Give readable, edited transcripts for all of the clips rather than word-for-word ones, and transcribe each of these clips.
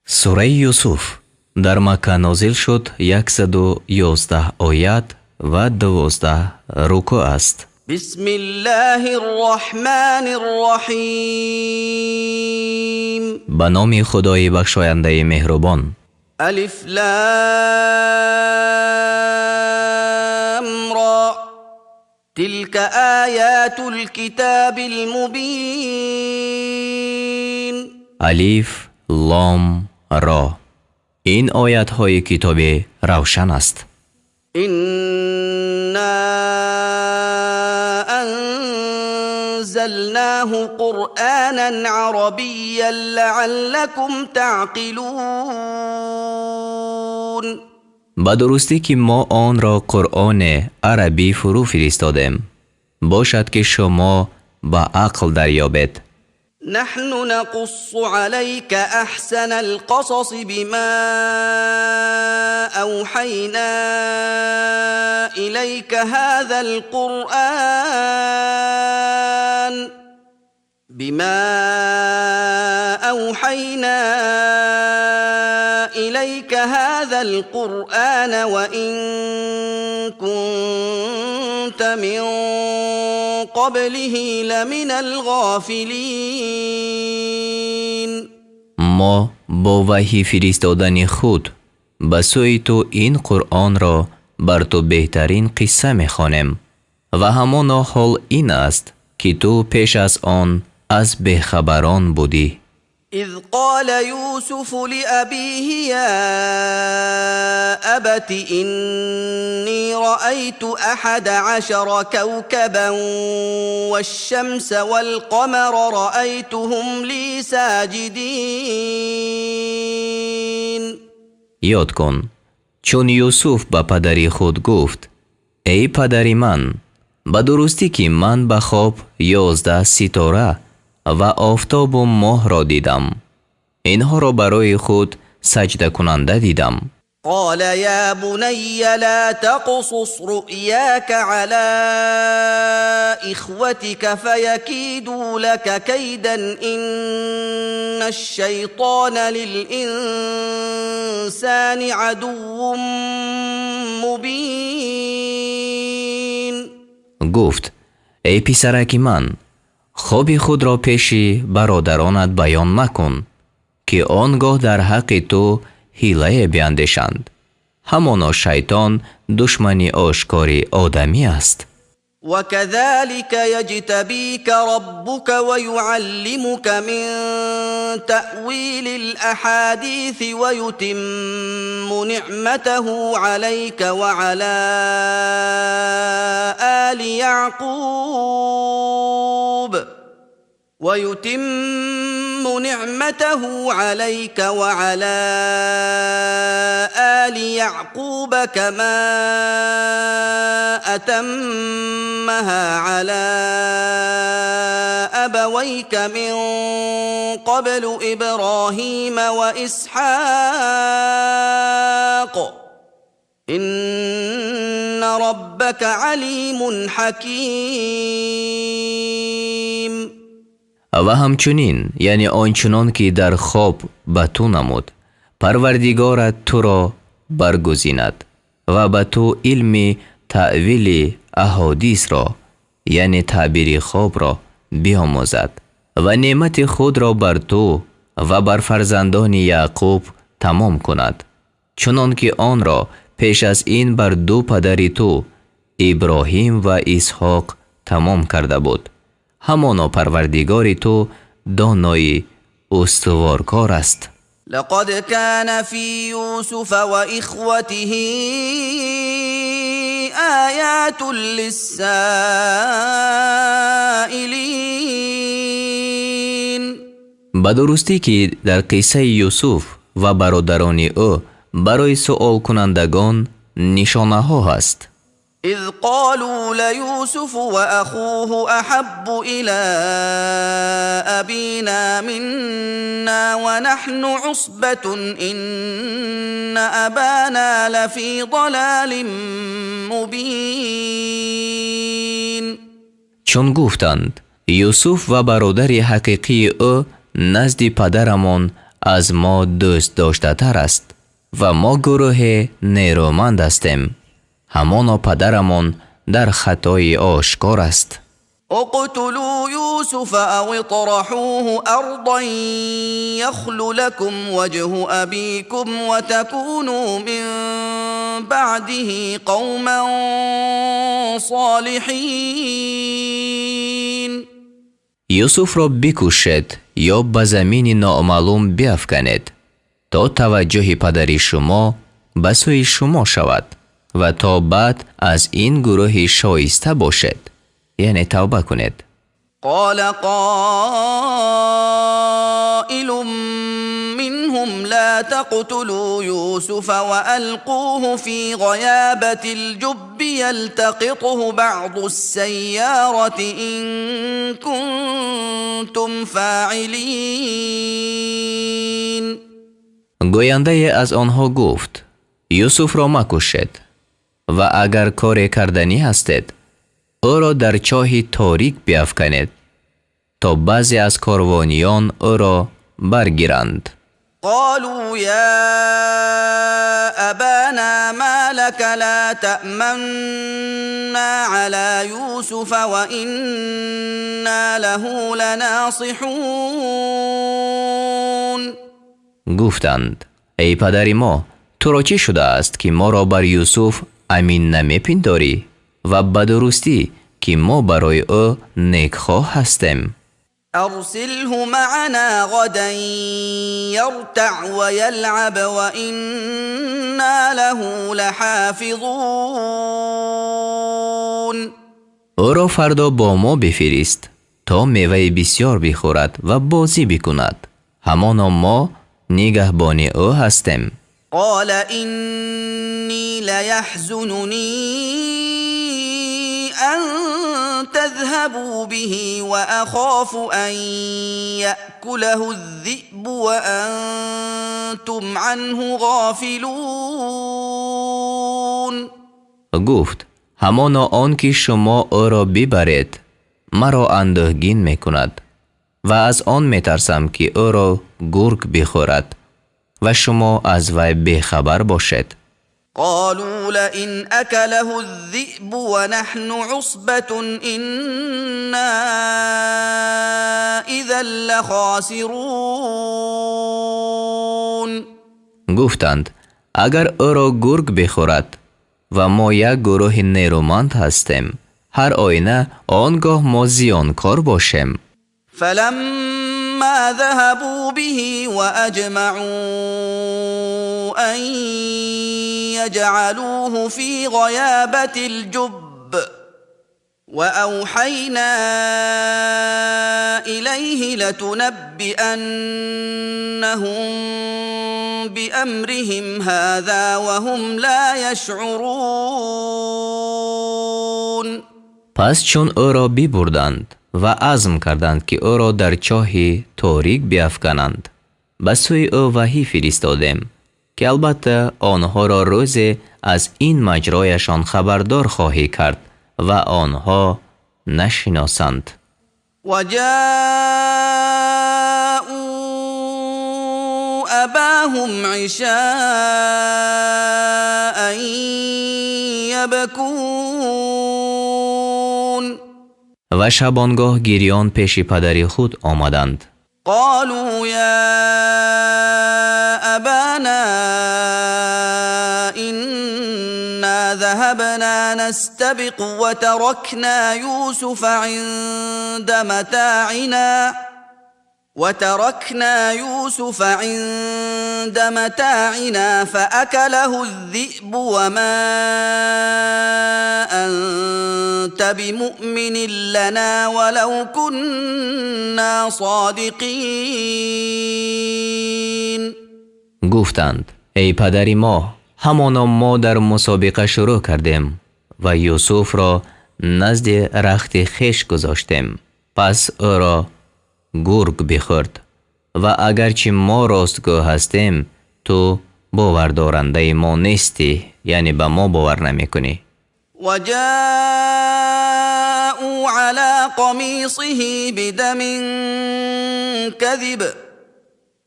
Сураи Юсуф дар Макка нозил шуд, 111 оят ва 12 рукӯъ аст. بسم الله الرحمن الرحيم. Ба номи Худои бахшояндаи меҳрубон. ألف لام را، تلك آيات الكتاب المبين. Алиф, Лом, Ро. Ин оятҳои китоби равшан аст. إنا أنزلناه قرآنا عربيا لعلكم تعقلون. Ба дурустӣ, ки мо онро Қуръоне арабӣ фурӯ фиристодем, бошад, ки шумо ба ақл дарёбед. نحن نقص عليك أحسن القصص بما أوحينا إليك هذا القرآن بما أوحينا إليك هذا القرآن وإن كنت من قبله لمن الغافلين. Мо бо ваҳй фиристодани худ ба сӯи ту ин Қуръонро бар ту беҳтарин қисса мехонем ва ҳамоно ҳол ин аст, ки ту пеш аз он аз бехабарон будӣ. إذ قال يوسف لأبيه: يا أبت، إني رأيت 11 كوكبا والشمس والقمر رأيتهم لي ساجدين. Ёд кун, чун Юсуф ба падари худ гуфт: «Эй падари ман, ба дурустӣ, ки ман ба хоб 11 ситора ва офтобу моҳро дидам. Инҳоро барои худ саҷдакунанда дидам». قال: يا بني، لا تقصص رؤياك على إخوتك فيكيدوا لك كيدا، إن الشيطان للإنسان عدو مبين. Гуфт: «Эй писараки ман, хоби худро пеши бародаронат баён макун, ки он гоҳ дар ҳаққи ту ҳилае биандешанд. Ҳамоно шайтон душмани ошкори одамӣ аст». وكذلك يجتبيك ربك ويعلمك من تأويل الأحاديث ويتم نعمته عليك وعلى آل يعقوب ويتم نعمته عليك وعلى آل يعقوب كما أتمها على أبويك من قبل، إبراهيم وإسحاق، إن ربك عليم حكيم. Ва ҳамчунин, яъне он чунон ки дар хоб ба ту намуд, Парвардигорат туро баргузинад ва ба ту илми таъвили аҳодисро, яъне таъбири хобро биомӯзад ва неъмати худро бар ту ва бар фарзандони Яъқуб тамом кунад, чунон ки онро пеш аз ин бар ду падари ту, Иброҳим ва Исҳоқ, тамом карда буд. Ҳамоно Парвардигори ту донои устуворкор аст. لقد كان في يوسف وإخوته آيات للسائلين. Ба дурустӣ, ки дар қиссаи Юсуф ва бародарони ӯ барои суолкунандагон нишонаҳо ҳаст. إذ قالوا ليوسف وأخوه أحب إلى أبينا منا ونحن عصبة، إن أبانا لفي ضلال مبين. Чун гуфтанд: «Юсуф ва бародари ҳақиқии ӯ назди падарамон Аз мо дӯстдоштатар аст ва мо гурӯҳи нерӯманд ҳастем. Ҳамоно падарамон дар хатои ошкор аст. اقتلوا يوسف أو اطرحوه أرضا يخل لكم وجه أبيكم وتكونوا من بعده قوما صالحين. Юсуфро бикушед ё ба замини номаълум биафканед, то таваҷҷӯҳи падари шумо ба сӯи шумо шавад ва то баъд аз ин гурӯҳи шоиста бошед, яъне тавба кунед. قال قائل منهم لا تقتلوا يوسف وألقوه في غيابة الجب يلتقطه بعض السيارة إن كنتم فاعلين. Гӯяндае аз онҳо гуфт: «Юсуфро макушед ва агар коре карданӣ ҳастед, ӯро дар чоҳи торик биафканед, то баъзе аз корвониён ӯро баргиранд». قالوا يا أبانا ما لك لا تأمنا على يوسف وإنا له لناصحون. Гуфтанд: «Эй падари мо, туро чӣ шудааст, ки моро бар Юсуф амин намепиндорӣ ва ба дурустӣ, ки мо барои ӯ некхоҳ ҳастем?» أرسله معنا غدا يرتع ويلعب وإنا له لحافظون. Ӯро фардо бо мо бифирист, то меваи бисьёр бихӯрад ва бозӣ бикунад. Ҳамоно мо нигаҳбони ӯ ҳастем. قال إني ليحزنني أن تذهبوا به وأخاف أن يأكله الذئب وأنتم عنه غافلون. Гуфт: «Ҳамоно он ки шумо ӯро бибаред, маро андӯҳгин мекунад ва аз он метарсам, ки ӯро гург бихӯрад ва шумо аз вай бехабар бошед». قالوا لئن أكله الذئب ونحن عصبة إنا إذا لخاسرون. Гуфтанд: «Агар ӯро гург бихӯрад ва мо як гурӯҳи нерӯманд ҳастем, ҳар оина он гоҳ мо зиёнкор бошем». فلما ذهبوا به وأجمعوا أن يجعلوه في غيابة الجب وأوحينا إليه لتنبئنهم بأمرهم هذا وهم لا يشعرون. Пас чун ӯро бибурданд ва азм карданд, ки ӯро дар чоҳи торик биафкананд, ба сӯи ӯ ваҳӣ фиристодем, ки албатта онҳоро рӯзе аз ин маҷрояшон хабардор хоҳӣ кард ва онҳо нашиносанд. وجاءوا أباهم عشاء يبكون. Ва шабонгоҳ гирён пеши падари худ омаданд. قالوا يا أبانا إنا ذهبنا نستبق وتركنا يوسف عند متاعنا فأكله الذئب وما أنت بمؤمن لنا ولو كنا صادقين. Гуфтанд: «Эй падари мо, ҳамоно мо дар мусобиқа шурӯъ кардем ва Юсуфро назди рахти хеш гузоштем, пас ӯро гург бихӯрд ва агарчи мо ростгӯ ҳастем, ту бовардорандаи мо нестӣ, яъне ба мо бовар намекунӣ». وجاءوا على قميصه بدم كذب.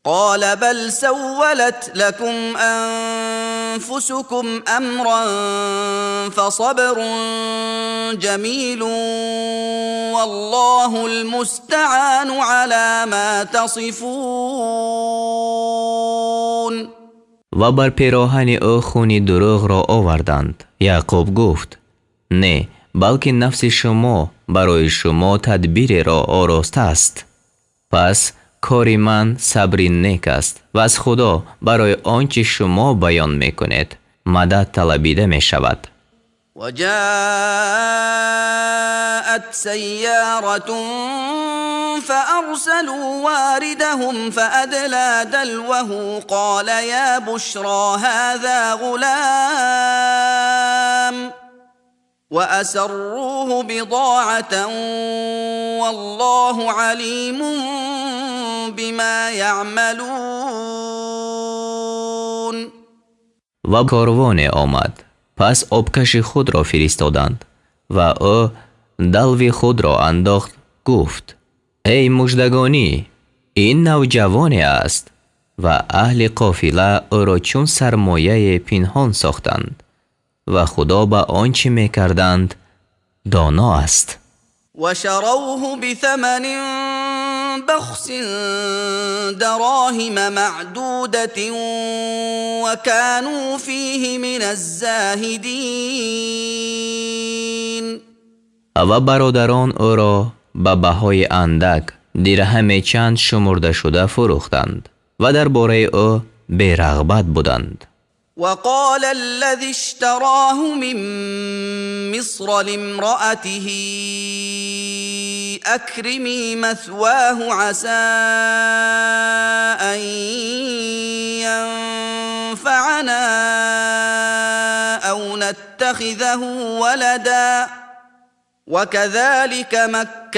قال بل سولت لكم أنفسكم أمرا فصبر جميل والله المستعان على ما تصفون. Ва бар пироҳани ӯ хуни дурӯғро оварданд. Яъқуб гуфт: не, балки нафси шумо барои шумо тадбиреро ороста аст. Пас кори ман сабри нек аст ва аз Худо барои он чи шумо баён мекунед мадад талабида мешавад. وجاءت سيارة فأرسلوا واردهم فأدلى دلوه قال يا بشرى هذا غلام وأسروه بضاعة والله عليم بما يعملون. Ва корвоне омад, пас обкаши худро фиристоданд ва ӯ далви худро андохт, гуфт: эй муждагонӣ, ин навҷавоне аст. Ва аҳли қофила ӯро чун сармояе пинҳон сохтанд ва Худо ба он чӣ мекарданд доно аст. وشروه بثمن بخس دراهم معدودة وكانوا فيه من الزاهدين. Ва бародарон ӯро ба баҳои андак дирҳаме чанд шумурда шуда фурӯхтанд ва дар бораи ӯ берағбат буданд. وقال الذي اشتراه من مصر لامرأته أكرمي مثواه عسى أن ينفعنا أو نتخذه ولدا وكذلك مكنا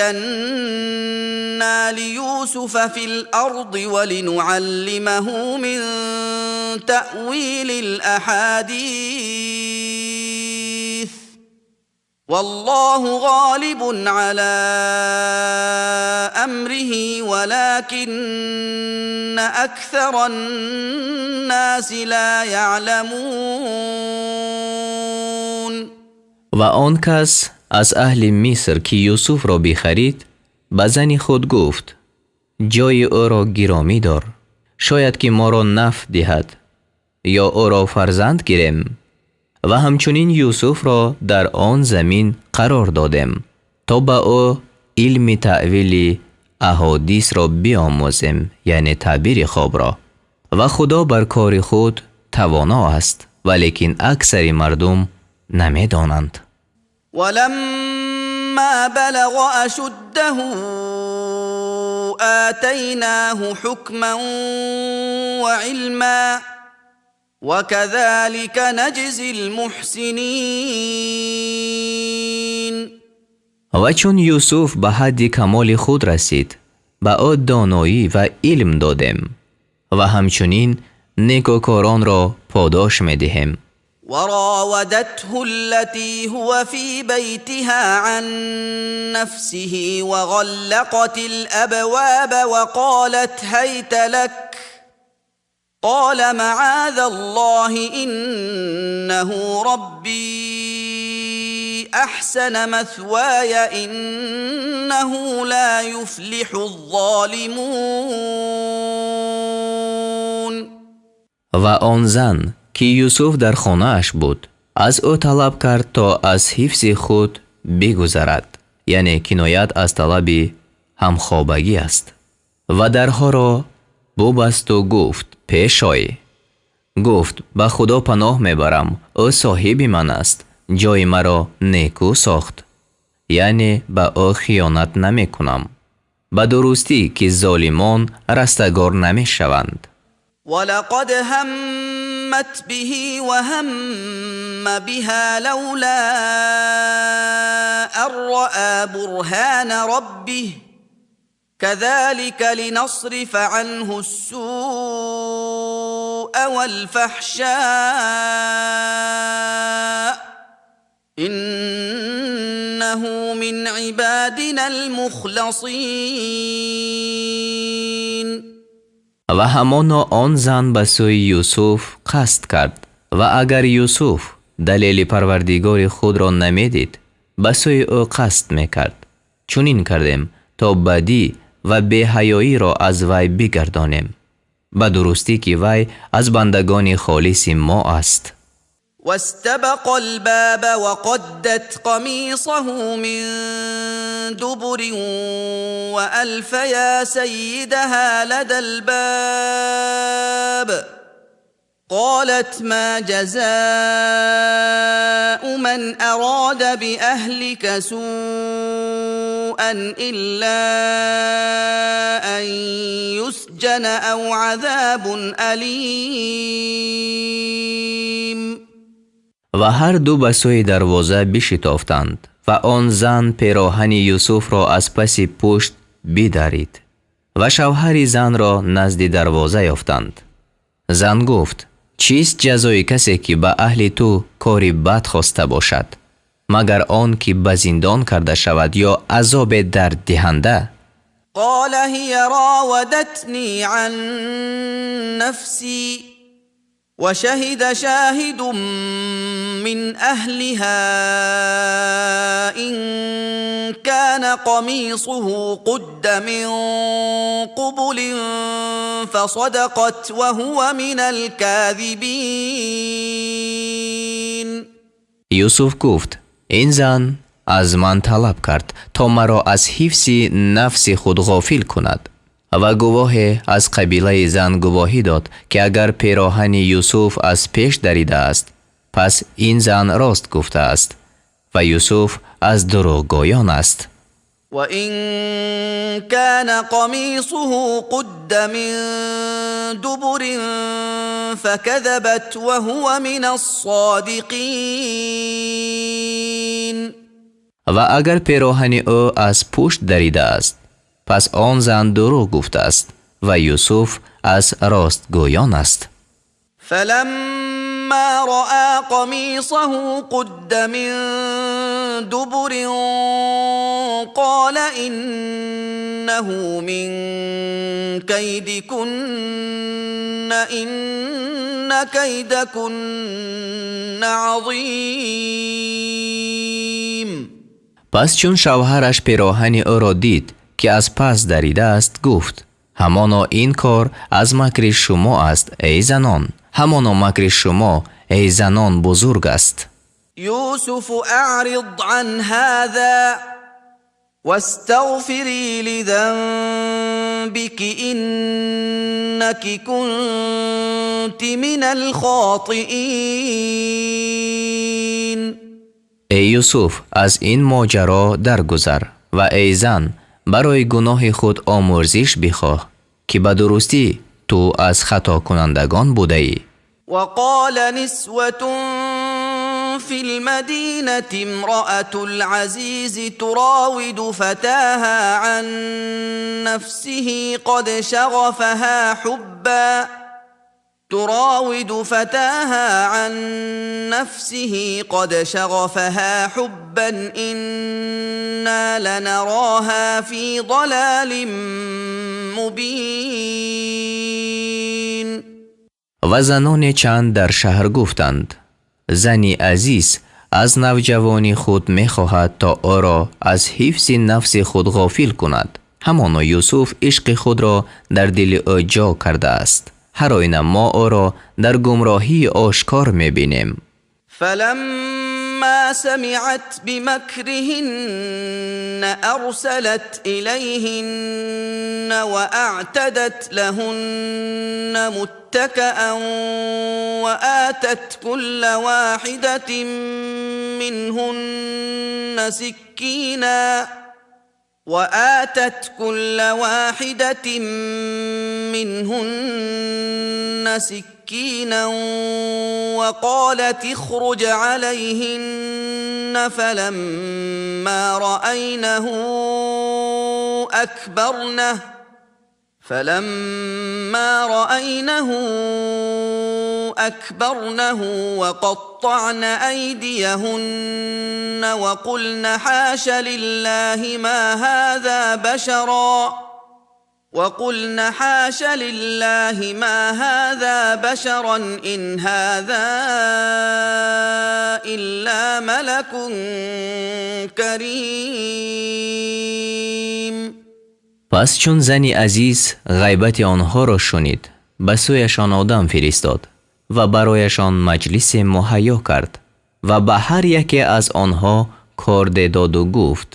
ليوسف في الأرض ولنعلمه من تأويل الأحاديث والله غالب على أمره ولكن أكثر الناس لا يعلمون. Ва он кас аз аҳли Миср, ки Юсуфро бихарид, ба зани худ гуфт: ҷои ӯро гиромӣ дор, шояд ки моро нафъ диҳад ё ӯро фарзанд гирем. Ва ҳамчунин Юсуфро дар он замин қарор додем, то ба ӯ илми таъвили аҳодисро биомӯзем, яъне таъбири хобро. Ва Худо бар кори худ тавоно аст, валекин аксари мардум намедонанд. ولما بلغ أشده آتيناه حكما وعلما وكذلك نجزي المحسنين. Ва чун Юсуф ба ҳадди камоли худ расид, ба ӯ доноӣ ва илм додем ва ҳамчунин некӯкоронро подош медиҳем. وراودته التي هو في بيتها عن نفسه وغلقت الأبواب وقالت هيت لك قال معاذ الله إنه ربي أحسن مثواي إنه لا يفلح الظالمون. Ва он зан, ки Юсуф дар хонааш буд, аз ӯ талаб кард, то аз ҳифзи худ бигузарад, яъне киноят аз талаби ҳамхобагӣ аст. Ва дарҳоро бубасту гуфт: пеш ой. Гуфт: ба Худо паноҳ мебарам, ӯ соҳиби ман аст, ҷои маро некӯ сохт, яъне ба ӯ хиёнат намекунам. Ба дурустӣ, ки золимон растагор намешаванд. ولقد همت به وهم بها لولا أن رأى برهان ربه كذلك لنصرف عنه السوء والفحشاء إنه من عبادنا المخلصين. Ва ҳамоно он зан ба сӯи Юсуф қасд кард ва агар Юсуф далели Парвардигори худро намедид, ба сӯи ӯ қасд мекард. Чунин кардем то бадӣ ва беҳаёиро аз вай бигардонем. Ба дурустӣ ки вай аз бандагони холиси мо аст. واستبقا الباب وقدت قميصه من دبر وألفيا سيدها لدى الباب قالت ما جزاء من أراد بأهلك سوءا إلا أن يسجن أو عذاب أليم. Ва ҳар ду ба сӯи дарвоза бишитофтанд ва он зан пероҳани Юсуфро аз паси пушт бидарид ва шавҳари занро назди дарвоза ёфтанд. Зан гуфт: чист ҷазои касе ки ба аҳли ту кори бад хоста бошад, магар он ки ба зиндон карда шавад ё азобе дарддиҳанда? قال هي راودتني عن نفسي وشهد شاهد من أهلها إن كان قميصه قد من قبل فصدقت وهو من الكاذبين. Юсуф гуфт: ин зан аз ман талаб кард то маро аз ҳифзи нафси худ ғофил кунад. Ва гувоҳе аз қабилаи зан гувоҳӣ дод, ки агар пероҳани Юсуф аз пеш даридааст, пас ин зан рост гуфтааст ва Юсуф аз дурӯғгӯён аст. وإن كان قميصه قد من دبر فكذبت وهو من الصادقين. Ва агар пероҳани ӯ аз пушт даридааст, пас он зан дурӯғ гуфтааст ва Юсуф аз ростгӯён аст. فلما رأى قميصه قد من دبر قال إنه من كيدكن إن كيدكن عظيم. Пас чун шавҳараш пероҳани ӯро дид, ки аз пас даридааст, гуфт: ҳамоно ин кор аз макри шумо аст, эй занон, ҳамоно макри шумо, эй занон, бузург аст. يوسف أعرض عن هذا واستغفري لذنبك إنك كنت من الخاطئين. Эй Юсуф, аз ин моҷаро даргузар ва эй зан, барои гуноҳи худ омӯрзиш бихоҳ, ки ба дурустӣ ту аз хатокунандагон будаӣ. وقال نسوة في المدينة امرأة العزيز تراود فتاها عن نفسه قد شغفها حبا تراود فتاها عن نفسه قد شغفها حبا إنا لنراها في ضلال مبين. Ва заноне чанд дар шаҳр гуфтанд: зани азиз аз навҷавони худ мехоҳад то ӯро аз ҳифзи нафси худ ғофил кунад. Ҳамоно Юсуф ишқи худро дар дили ӯ ҷо кардааст. Ҳар оина мо ӯро дар гумроҳии ошкор мебинем. فلما سمعت بمكرهن أرسلت إليهن وأعتدت لهن متكأ وآتت كل واحدة منهن سكينا وآتت كل واحدة منهن سكينا وقالت اخرج عليهن فلما رأينه أكبرنه فلما رأينه أكبرنه وقطعن أيديهن وقلن حاش لله ما هذا بشرا وقلن حاش لله ما هذا بشرا إن هذا إلا ملك كريم. Пас чун зани азиз ғайбати онҳоро шунид, ба сӯяшон одам фиристод ва барояшон маҷлисе муҳайё кард ва ба ҳар яке аз онҳо корде доду гуфт: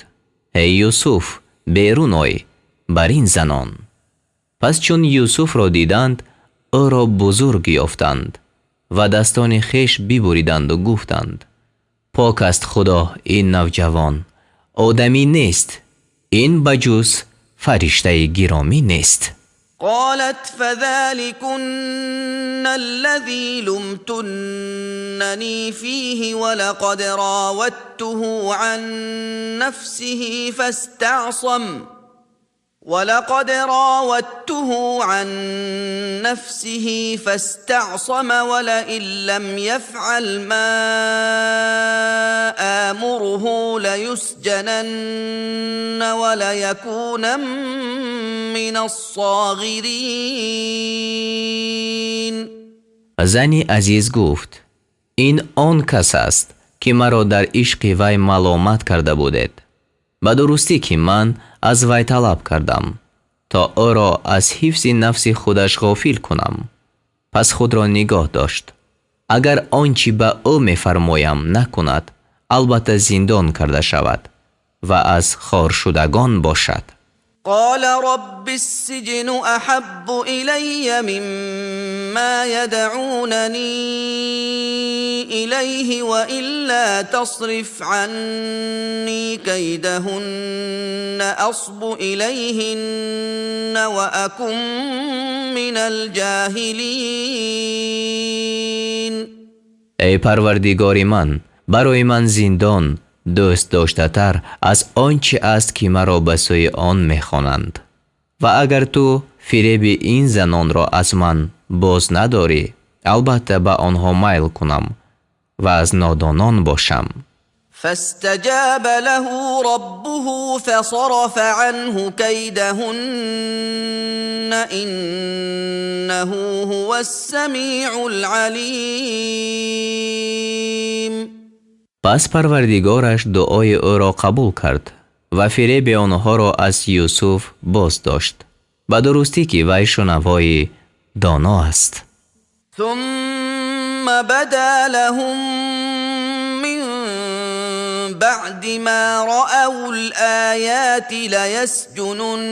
эй Юсуф, берун ой бар ин занон. Пас чун Юсуфро диданд, ӯро бузург ёфтанд ва дастони хеш бибуриданду гуфтанд: пок аст Худо, ин навҷавон одамӣ нест, ин ба ҷуз фариштаи гиромӣ нест. قالت فذلكن الذي لمتنني فيه ولقد راودته عن نفسه فاستعصم ولقد راودته عن نفسه فاستعصم ولئن لم يفعل ما آمره ليسجنن وليكونن من الصاغرين. Зани азиз гуфт: ин он кас аст, ки маро дар ишқи вай маломат карда будед. Ба дурустӣ, ки ман аз вай талаб кардам, то ӯро аз ҳифзи нафси худаш ғофил кунам, пас худро нигоҳ дошт. Агар он чӣ ба ӯ мефармоям накунад, албатта зиндон карда шавад ва аз хоршудагон бошад. قال رب السجن أحب إلي مما يدعونني إليه وإلا تصرف عني كيدهن أصب إليهن وأكن من الجاهلين. Эй Парвардигори ман, барои ман зиндон дӯст доштатар аз он чӣ аст, ки маро ба сӯи он мехонанд, ва агар ту фиреби ин занонро аз ман боз надорӣ, албатта ба онҳо майл кунам ва аз нодонон бошам. فاستجاب له ربه فصرف عنه كيدهن إنه هو السميع العليم. Пас Парвардигораш дуои ӯро қабул кард ва фиреби онҳоро аз Юсуф боз дошт. Ба дурустӣ, ки вай шунавои доно аст. ثم بدا لهم من بعد ما رأوا الآيات ليسجننه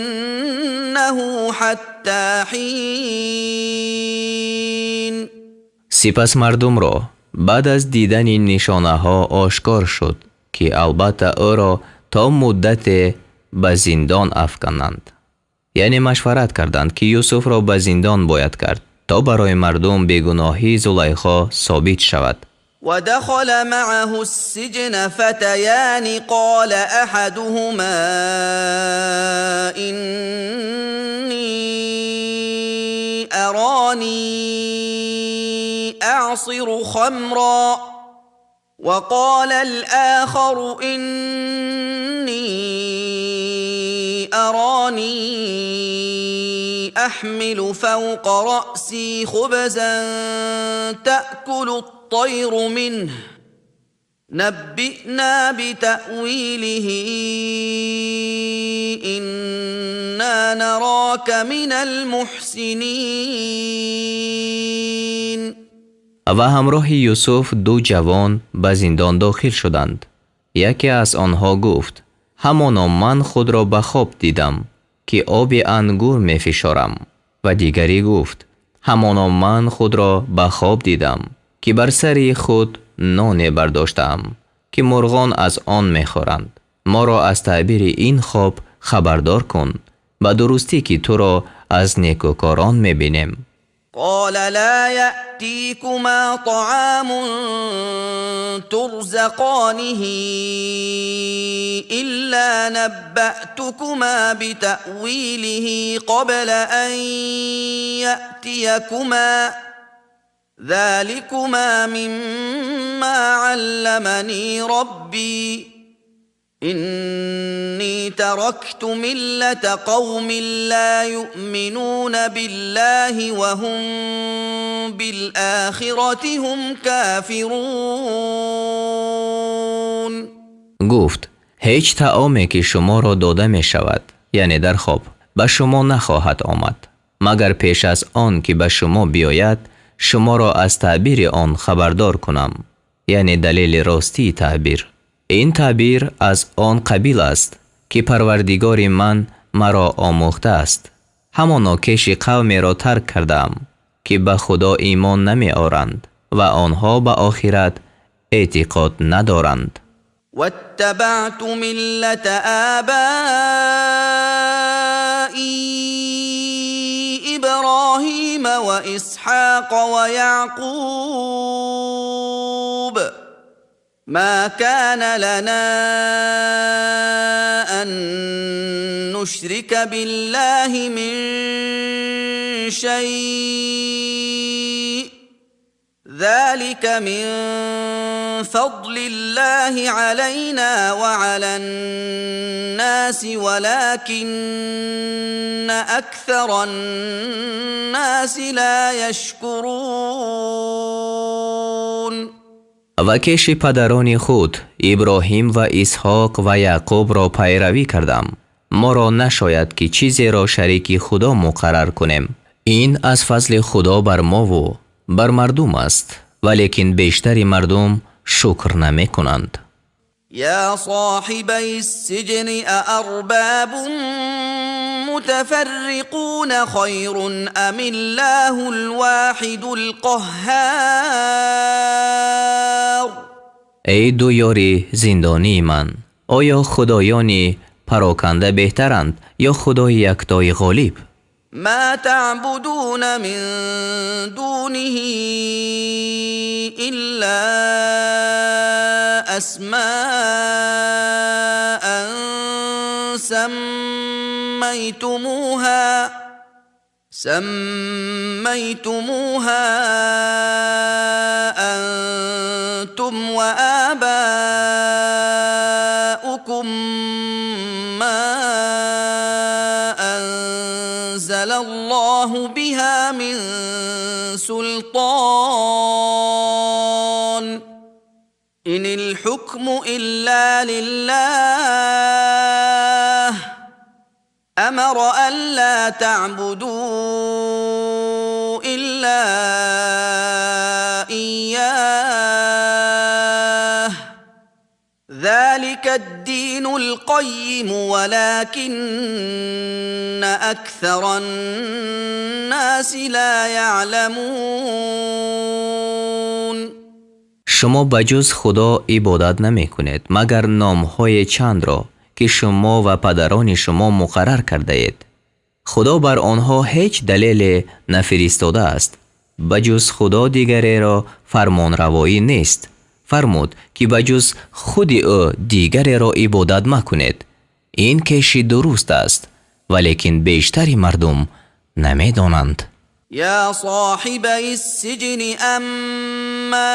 حتى حين. Сипас мардумро баъд аз дидани нишонаҳо ошкор шуд, ки албатта ӯро то муддате ба зиндон афкананд. Яъне машварат карданд, ки Юсуфро ба зиндон бояд кард, то барои мардум бегуноҳии Зулайхо собит шавад. ودخل معه السجن فتيان، قال أحدهما إني أراني أعصر خمرا، وقال الآخر إني أراني أحمل فوق رأسي خبزا تأكل الطير منه، نبئنا بتأويله، إنا نراك من المحسنين. Ва ҳамроҳи Юсуф ду ҷавон ба зиндон дохил шуданд. Яке аз онҳо гуфт: ҳамоно ман худро ба хоб дидам, ки оби ангур мефишорам. Ва дигарӣ гуфт: ҳамоно ман худро ба хоб дидам, ки бар сари худ ноне бардоштаам, ки мурғон аз он мехӯранд. Моро аз таъбири ин хоб хабардор кун. Ба дурустӣ, ки туро аз некӯкорон мебинем. قال لا يأتيكما طعام ترزقانه إلا نبأتكما بتأويله قبل أن يأتيكما، ذلكما مما علمني ربي، إني تركت ملة قوم لا يؤمنون بالله وهم بالآخرة هم كافرون. Гуфт: ҳеҷ таоме, ки шуморо дода мешавад, яъне дар хоб, ба шумо нахоҳад омад, магар пеш аз он ки ба шумо биёяд, шуморо аз таъбири он хабардор кунам, яъне далели ростии таъбир. Ин таъбир аз он қабил аст, ки Парвардигори ман маро омӯхтааст. Ҳамоно кеши қавмеро тарк кардаам, ки ба Худо имон намеоранд ва онҳо ба охират эътиқод надоранд. واتبعت ملة آبائي إبراهيم وإسحاق ويعقوب، ما كان لنا أن نشرك بالله من شيء، ذلك من فضل الله علينا وعلى الناس، ولكن أكثر الناس لا يشكرون. Ва кеши падарони худ Иброҳим ва Исҳоқ ва Яъқубро пайравӣ кардам. Моро нашояд, ки чизеро шарики Худо муқаррар кунем. Ин аз фазли Худо бар мову бар мардум аст, валекин бештари мардум шукр намекунанд. يا صاحبي السجن، أأرباب متفرقون خير أم الله الواحد القهار؟ Эй ду ёри зиндонии ман, оё худоёни пароканда беҳтаранд ё Худои яктои ғолиб? ما تعبدون من دونه إلا أسماء سميتموها أنتم وآباؤكم ما أنزل الله بها من سلطان، إن الحكم إلا لله، أمر ألا تعبدوا إلا إياه، ذلك الدين القيم، ولكن أكثر الناس لا يعلمون. Шумо ба ҷуз Худо ибодат намекунед, магар номҳои чандро, ки шумо ва падарони шумо муқаррар кардаед. Худо бар онҳо ҳеҷ далеле нафиристодааст. Ба ҷуз Худо дигареро фармонравоӣ нест. Фармуд, ки ба ҷуз худи ӯ дигареро ибодат макунед. Ин кеши дуруст аст, валекин бештари мардум намедонанд. يا صاحبي السجن، أما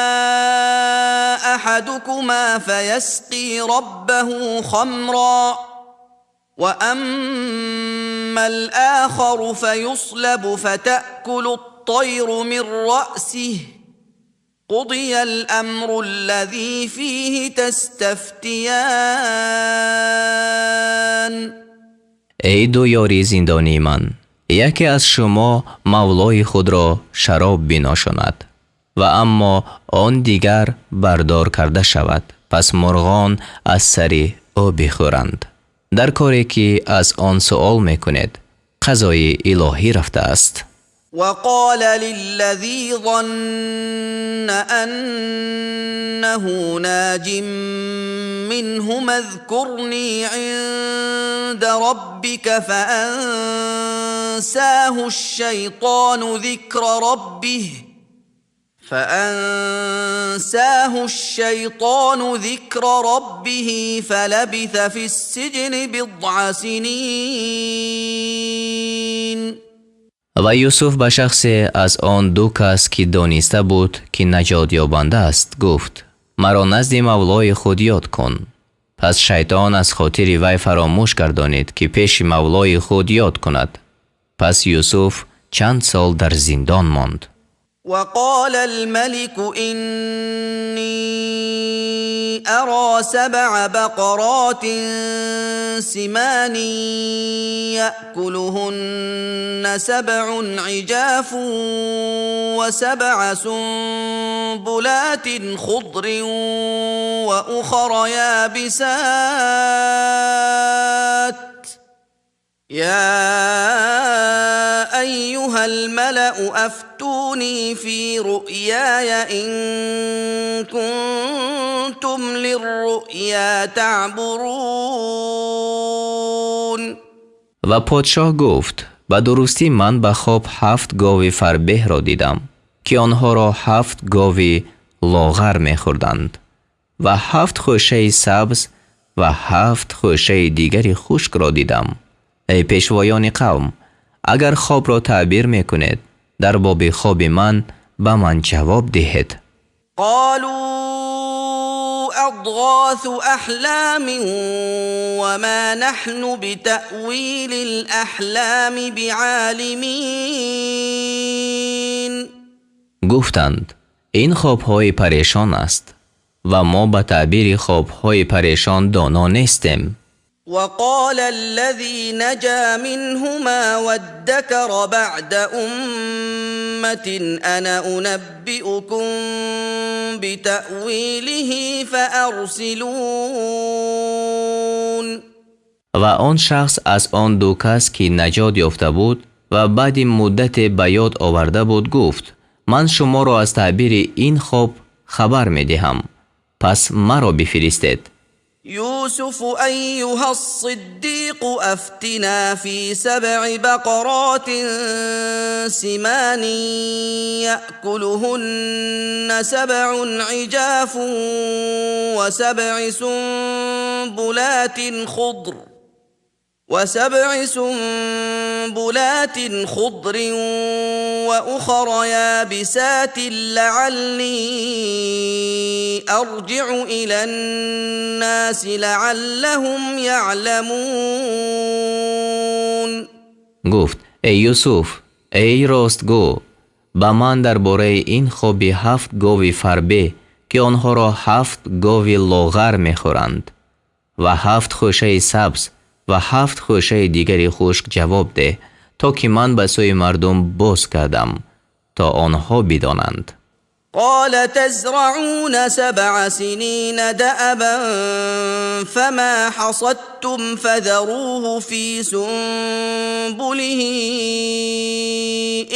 أحدكما فيسقي ربه خمرا، وأما الآخر فيصلب فتأكل الطير من رأسه، قضي الأمر الذي فيه تستفتيان. Эй ду ёри зиндонии ман, яке аз шумо мавлои худро шароб биношонад ва аммо он дигар бардор карда шавад, пас мурғон аз сари ӯ бихӯранд. Дар коре, ки аз он суол мекунед, қазои илоҳӣ рафтааст. وقال للذي ظن أنه ناج منهما اذكرني عند ربك، فأنساه الشيطان ذكر ربه فلبث في السجن بضع سنين. Ва Юсуф ба шахсе аз он ду кас, ки дониста буд, ки наҷотёбанда аст, гуфт: маро назди мавлои худ ёд кун. Пас шайтон аз хотири вай фаромӯш гардонид, ки пеши Мавлои худ ёд кунад. Пас Юсуф чанд сол дар зиндон монд. وقال الملك إني أرى 7 بقرات سمان يأكلهن 7 عجاف و7 سنبلات خضر وأخر يابسات يا أيها الملأ أفتوني في رؤياي إن كنتم للرؤيا تعبرون. Ва подшоҳ гуфт: ба дурустӣ ман ба хоб 7 гови фарбеҳро дидам, ки онҳоро 7 гови лоғар мехӯрданд ва 7 хӯшаи сабз ва 7 хӯшаи дигари хушкро дидам. Эй пешвоёни қавм, агар хобро таъбир мекунед, дар боби хоби ман ба ман ҷавоб диҳед. قالوا أضغاث أحلام وما نحن بتأويل الأحلام بعالمين. Гуфтанд: ин хобҳои парешон аст ва мо ба таъбири хобҳои парешон доно нестем. وقال الذي نجا منهما وادكر بعد أمة أنا أنبئكم بتأويله فأرسلون. Ва он шахс аз он ду кас, ки наҷот ёфта буд ва баъди муддате ба ёд оварда буд, гуфт: ман шуморо аз таъбири ин хоб хабар медиҳам, пас маро бифиристед. يوسف أيها الصديق أفتنا في 7 بقرات سمان يأكلهن 7 عجاف و7 سنبلات خضر وأخر يابسات لعلي أرجع إلى الناس لعلهم يعلمون. Гуфт: эй Юсуф, эй ростгӯ, ба ман дар бораи ин хоби 7 гови фарбе, ки онҳоро 7 гови лоғар мехӯранд ва 7 хӯшаи сабз ва 7 хӯшаи дигари хушк ҷавоб деҳ, то ки ман ба сӯи мардум боз кардам, то онҳо бидонанд. قال تزرعون 7 سنين دأبا فما حصدتم فذروه في سنبله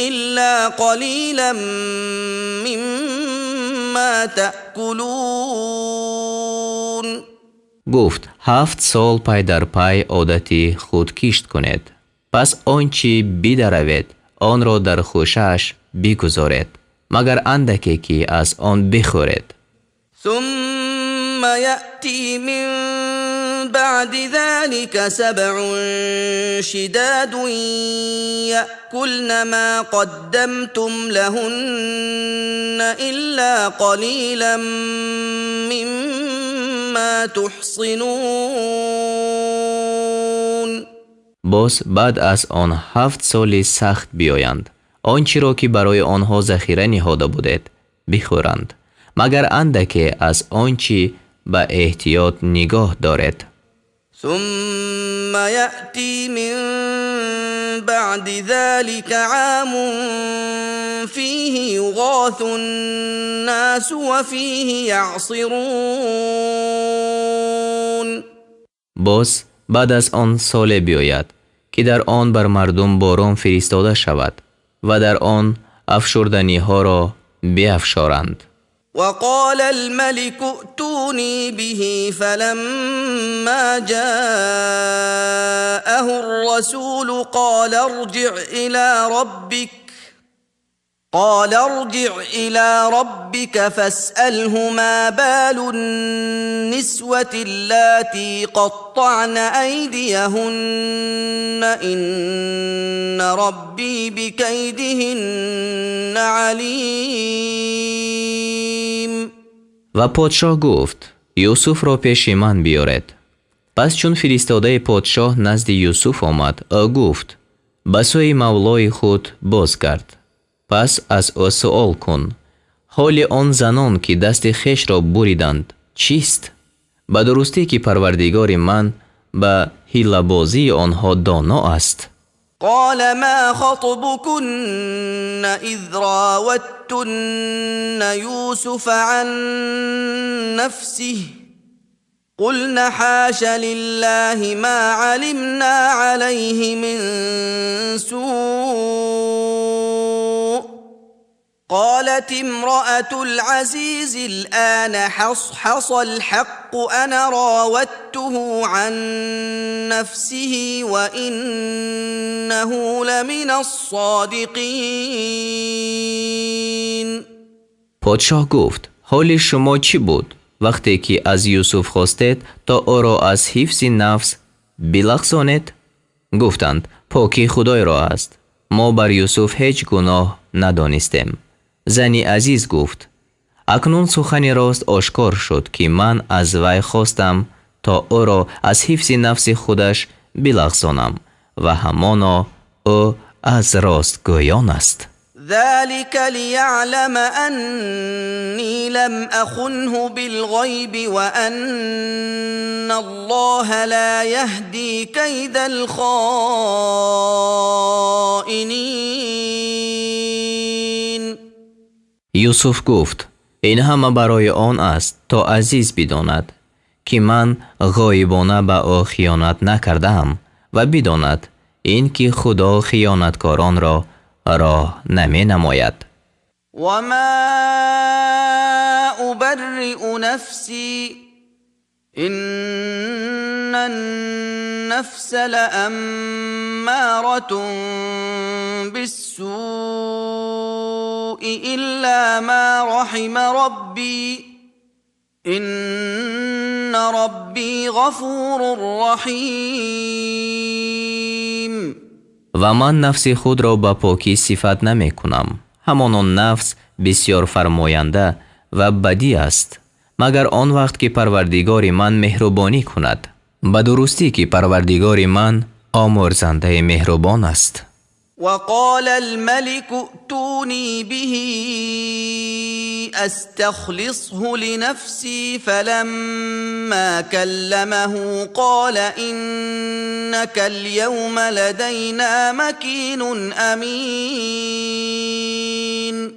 إلا قليلا مما تأكلون. Гуфт: 7 сол пай дар пай одати худ кишт кунед, пас он чӣ бидаравед, онро дар хӯшааш бигузоред, магар андаке ки аз он бихӯред. ثم يأتي من بعد ذلك 7 شداد يأكلن ما قدمتم لهن إلا قليلا مما تحصنون. Боз баъд аз он 7 соли сахт биёянд, он чиро ки барои онҳо захира ниҳода будед бихӯранд, магар андаке аз он чӣ ба эҳтиёт нигоҳ доред. ثم يأتي من بعد ذلك عام فيه يغاث الناس وفيه يعصرون. Боз баъд аз он соле биёяд, ки дар он бар мардум борон фиристода шавад ва дар он афшурданиҳоро биафшоранд. وقال الملك ائتوني به فلما جاءه الرسول قال ارجع إلى ربك فاسأله ما بال النسوة اللاتي قطعن أيديهن إن ربي بكيدهن عليم. Ва подшоҳ гуфт: Юсуфро пеши ман биёред. Пас чун фиристодаи подшоҳ назди Юсуф омад, ӯ гуфт: ба сӯи мавлои худ бозгард, пас аз ӯ суол кун: ҳоли он занон, ки дасти хешро буриданд, чист? Ба дурустӣ, ки Парвардигори ман ба ҳилабозии онҳо доно аст. قال ما خطبكن إذ راوتن يوسف عن نفسه؟ قلن حاش لله ما علمنا عليه من سوء. قالت امرأة العزيز الآن حصحص الحق، أنا راودته عن نفسه وإنه لمن الصادقين. Подшоҳ гуфт: ҳоли шумо чӣ буд, вақте ки аз Юсуф хостед, то ӯро аз ҳифзи нафс билағзонед? Гуфтанд: покӣ Худойро аст, мо бар Юсуф ҳеҷ гуноҳ надонистем. Зани азиз гуфт: акнун сухани рост ошкор шуд, ки ман аз вай хостам, то ӯро аз ҳифзи нафси худаш билағзонам, ва ҳамоно ӯ аз ростгӯён аст. ذلك ليعلم أني لم أخنه بالغيب وأن الله لا يهدي كيد الخائنين. Юсуф гуфт: ин ҳама барои он аст, то азиз бидонад, ки ман ғоибона ба ӯ хиёнат накардаам, ва бидонад ин ки Худо хиёнаткоронро роҳ наменамояд. وما أبرئ نفسي إن النفس لأمارة بالسوء إلا ما رحم ربي إن ربي غفور رحيم. Ва ман нафси худро ба покӣ сифат намекунам. Ҳамоно нафс бисёр фармоянда ва бадӣ аст, магар он вақт ки Парвардигори ман меҳрубонӣ кунад. Ба дурустӣ, ки Парвардигори ман омӯрзандаи меҳрубон аст. وقال الملك ائتوني به استخلصه لنفسي، فلما كلمه قال انك اليوم لدينا مكين امين.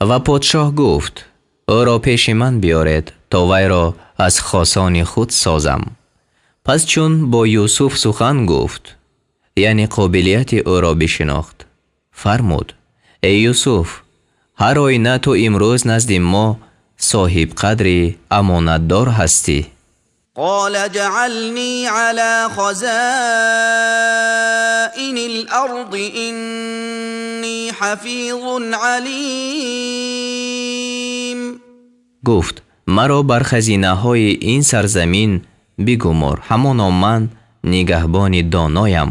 Ва подшоҳ гуфт: ӯро пеши ман биёред, то вайро аз хосони худ созам. Пас чун бо Юсуф сухан гуфт, яъне қобилияти ӯро бишинохт, фармуд: эй Юсуф, ҳар оина ту имрӯз назди мо соҳибқадри амонатдор ҳастӣ. قال اجعلني على خزائن الارض اني حفيظ عليم. Гуфт: маро бар хазинаҳои ин сарзамин бигумор, ҳамоно ман нигаҳбони доноям.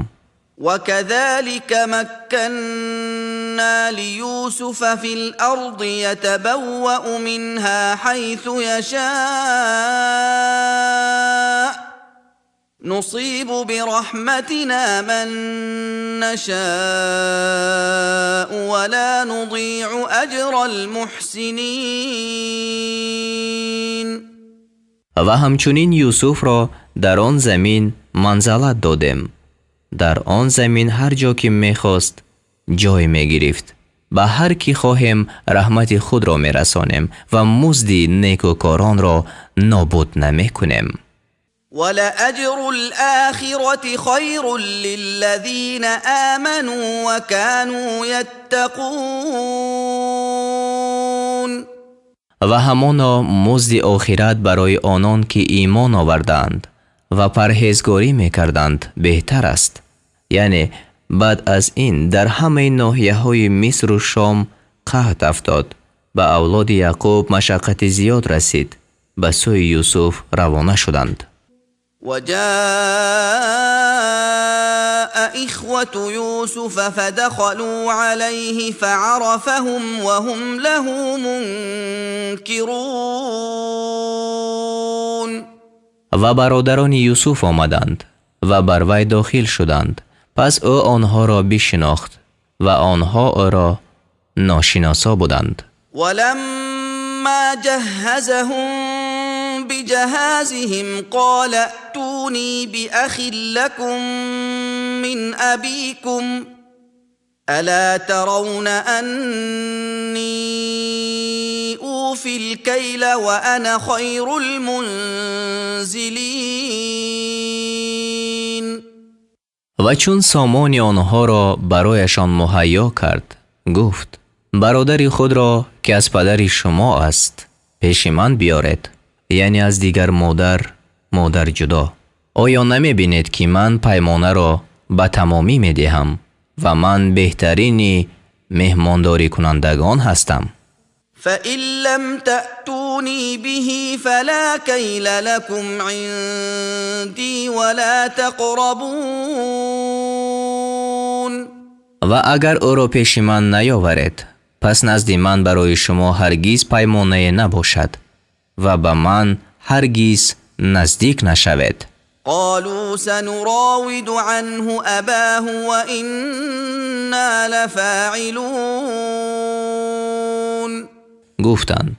وكذلك مكنا ليوسف في الارض يتبوا منها حيث يشاء نصيب برحمتنا من نشاء ولا نضيع اجر المحسنين. Ва ҳамчунин Юсуфро дар он замин манзалат додем. Дар он замин ҳар ҷо ки мехост, ҷой мегирифт. Ба ҳар ки хоҳем, раҳмати худро мерасонем ва музди некӯкоронро нобуд намекунем. ولأجر الآخرة خير للذين آمنوا وكانوا يتقون. Ва ҳамоно музди охират барои онон, ки имон овардаанд ва парҳезгорӣ мекарданд, беҳтар аст. Яъне баъд аз ин дар ҳамаи ноҳияҳои Мисру Шом қаҳт афтод. Ба авлоди Яъқуб машаққати зиёд расид. Ба сӯи Юсуф равона шуданд. وجاء إخوة يوسف فدخلوا عليه فعرفهم وهم له منكرون. Ва бародарони Юсуф омаданд ва бар вай дохил шуданд. Пас ӯ онҳоро бишинохт ва онҳо ӯро ношиносо буданд. ولما جهزهم بجهازهم قال ائتوني بأخ لكم من أبيكم ألا ترون أني أوفي الكيل وأنا خير المنزلين. Ва чун сомони онҳоро барояшон муҳайё кард, гуфт: бародари худро, ки аз падари шумо аст, пеши ман биёред, яъне аз дигар модар, модар ҷудо. Оё намебинед, ки ман паймонаро ба тамомӣ медиҳам ва ман беҳтарини меҳмондорикунандагон ҳастам? فإن لم تأتوني به فلا كيل لكم عندي ولا تقربون. Ва агар ӯро пеши ман наёваред, пас назди ман барои шумо ҳаргиз паймонае набошад ва ба ман ҳаргиз наздик нашавед. قالوا سنراود عنه أباه وإنا لفاعلون. Гуфтанд: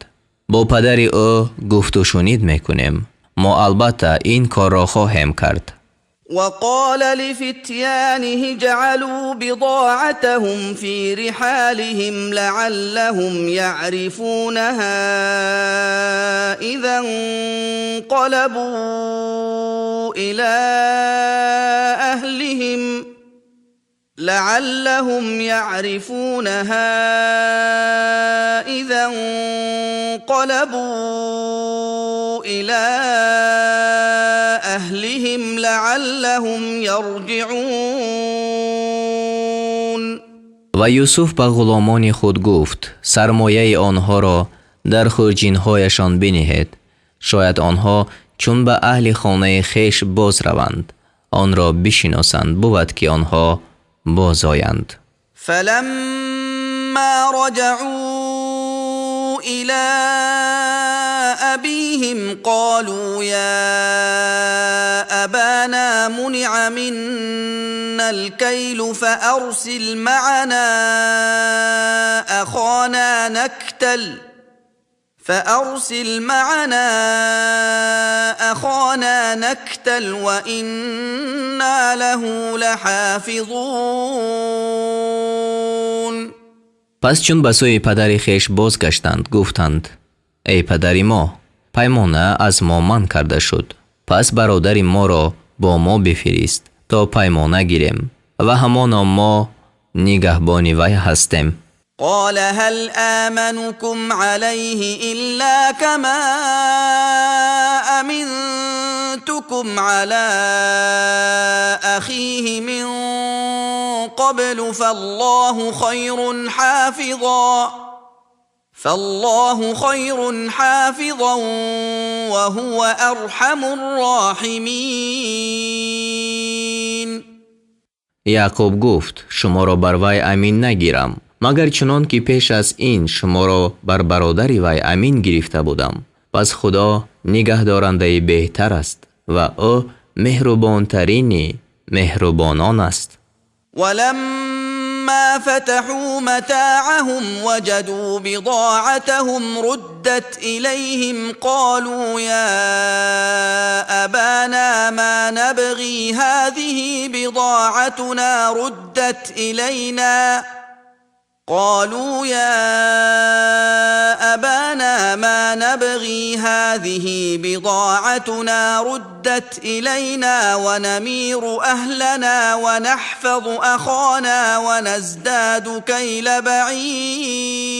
бо падари ӯ гуфтушунид мекунем, мо албатта ин корро хоҳем кард. وقال لفتيانه اجعلوا بضاعتهم في رحالهم لعلهم يعرفونها إذا انقلبوا إلى أهلهم لعلهم يعرفونها إذا انقلبوا إلى أهلهم لعلهم يرجعون. Ва Юсуф ба ғуломони худ гуфт: сармояи онҳоро дар хурҷинҳояшон биниҳед, шояд онҳо чун ба аҳли хонаи хеш боз раванд, онро бишиносанд, бувад ки онҳо бозоянд. فلما رجعوا إلى أبيهم قالوا يا أبانا منع منا الكيل فأرسل معنا أخانا نكتل فأرسل معنا أخانا نكتل وإنا له لحافظون. Пас чун ба сӯи падари хеш бозгаштанд, гуфтанд: эй падари мо, паймона аз мо манъ карда шуд, пас бародари моро бо мо бифирист, то паймона гирем, ва ҳамоно мо нигаҳбони вай ҳастем. قال هل آمنكم عليه إلا كما أمنتكم على أخيه من قبل فالله خير حافظا وهو أرحم الراحمين. Яъқуб гуфт: шуморо бар вай амин нагирам, магар чунон ки пеш аз ин шуморо бар бародари вай амин гирифта будам. Пас Худо нигаҳдорандаи беҳтар аст ва ӯ меҳрубонтарини меҳрубонон аст. ولما فتحوا متاعهم وجدوا بضاعتهم ردت إليهم قالوا يا أبانا ما نبغي هذه بضاعتنا ردت إلينا قالوا يا أبانا ما نبغي هذه بضاعتنا ردت إلينا ونمير أهلنا ونحفظ أخانا ونزداد كيل بعير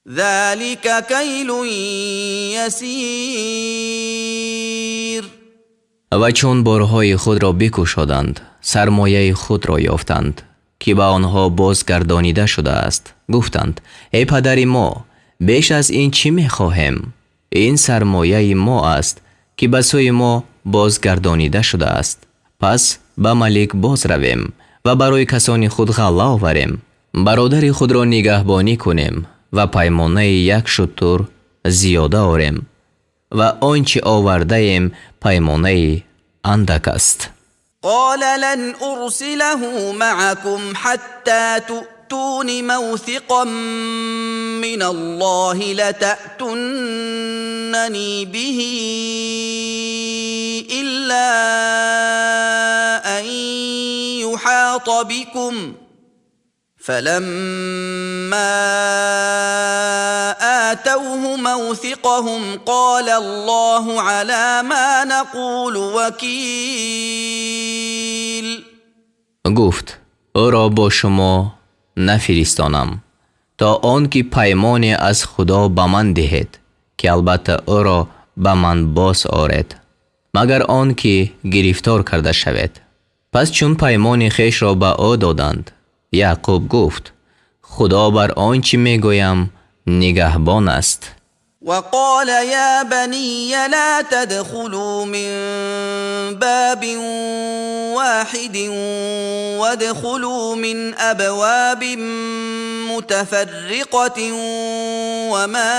ذلك كيل يسير. Ва чун борҳои худро бикушоданд, сармояи худро ёфтанд, ки ба онҳо бозгардонида шудааст. Гуфтанд: эй падари мо, беш аз ин чӣ мехоҳем? Ин сармояи мо аст, ки ба сӯи мо бозгардонида шудааст. Пас ба малик боз равем ва барои касони худ ғалла оварем, бародари худро нигаҳбонӣ кунем ва паймонаи як шутур зиёда орем. Ва он чи овардаем паймонаи андак аст. قال لن أرسله معكم حتى تؤتون موثقا من الله لتأتونني به إلا أن يحاط بكم فلما آتوه موثقهم قال الله على ما نقول وكيل. Гуфт: ӯро бо шумо нафиристонам то он ки паймоне аз Худо ба ман диҳед, ки албатта ӯро ба ман боз оред, магар он ки гирифтор карда шавед. Пас чун паймони хешро ба ӯ доданд, Яъқуб гуфт: Худо бар он чӣ мегӯям нигаҳбон аст. وقال يا بني لا تدخلوا من باب واحد وادخلوا من أبواب متفرقة وما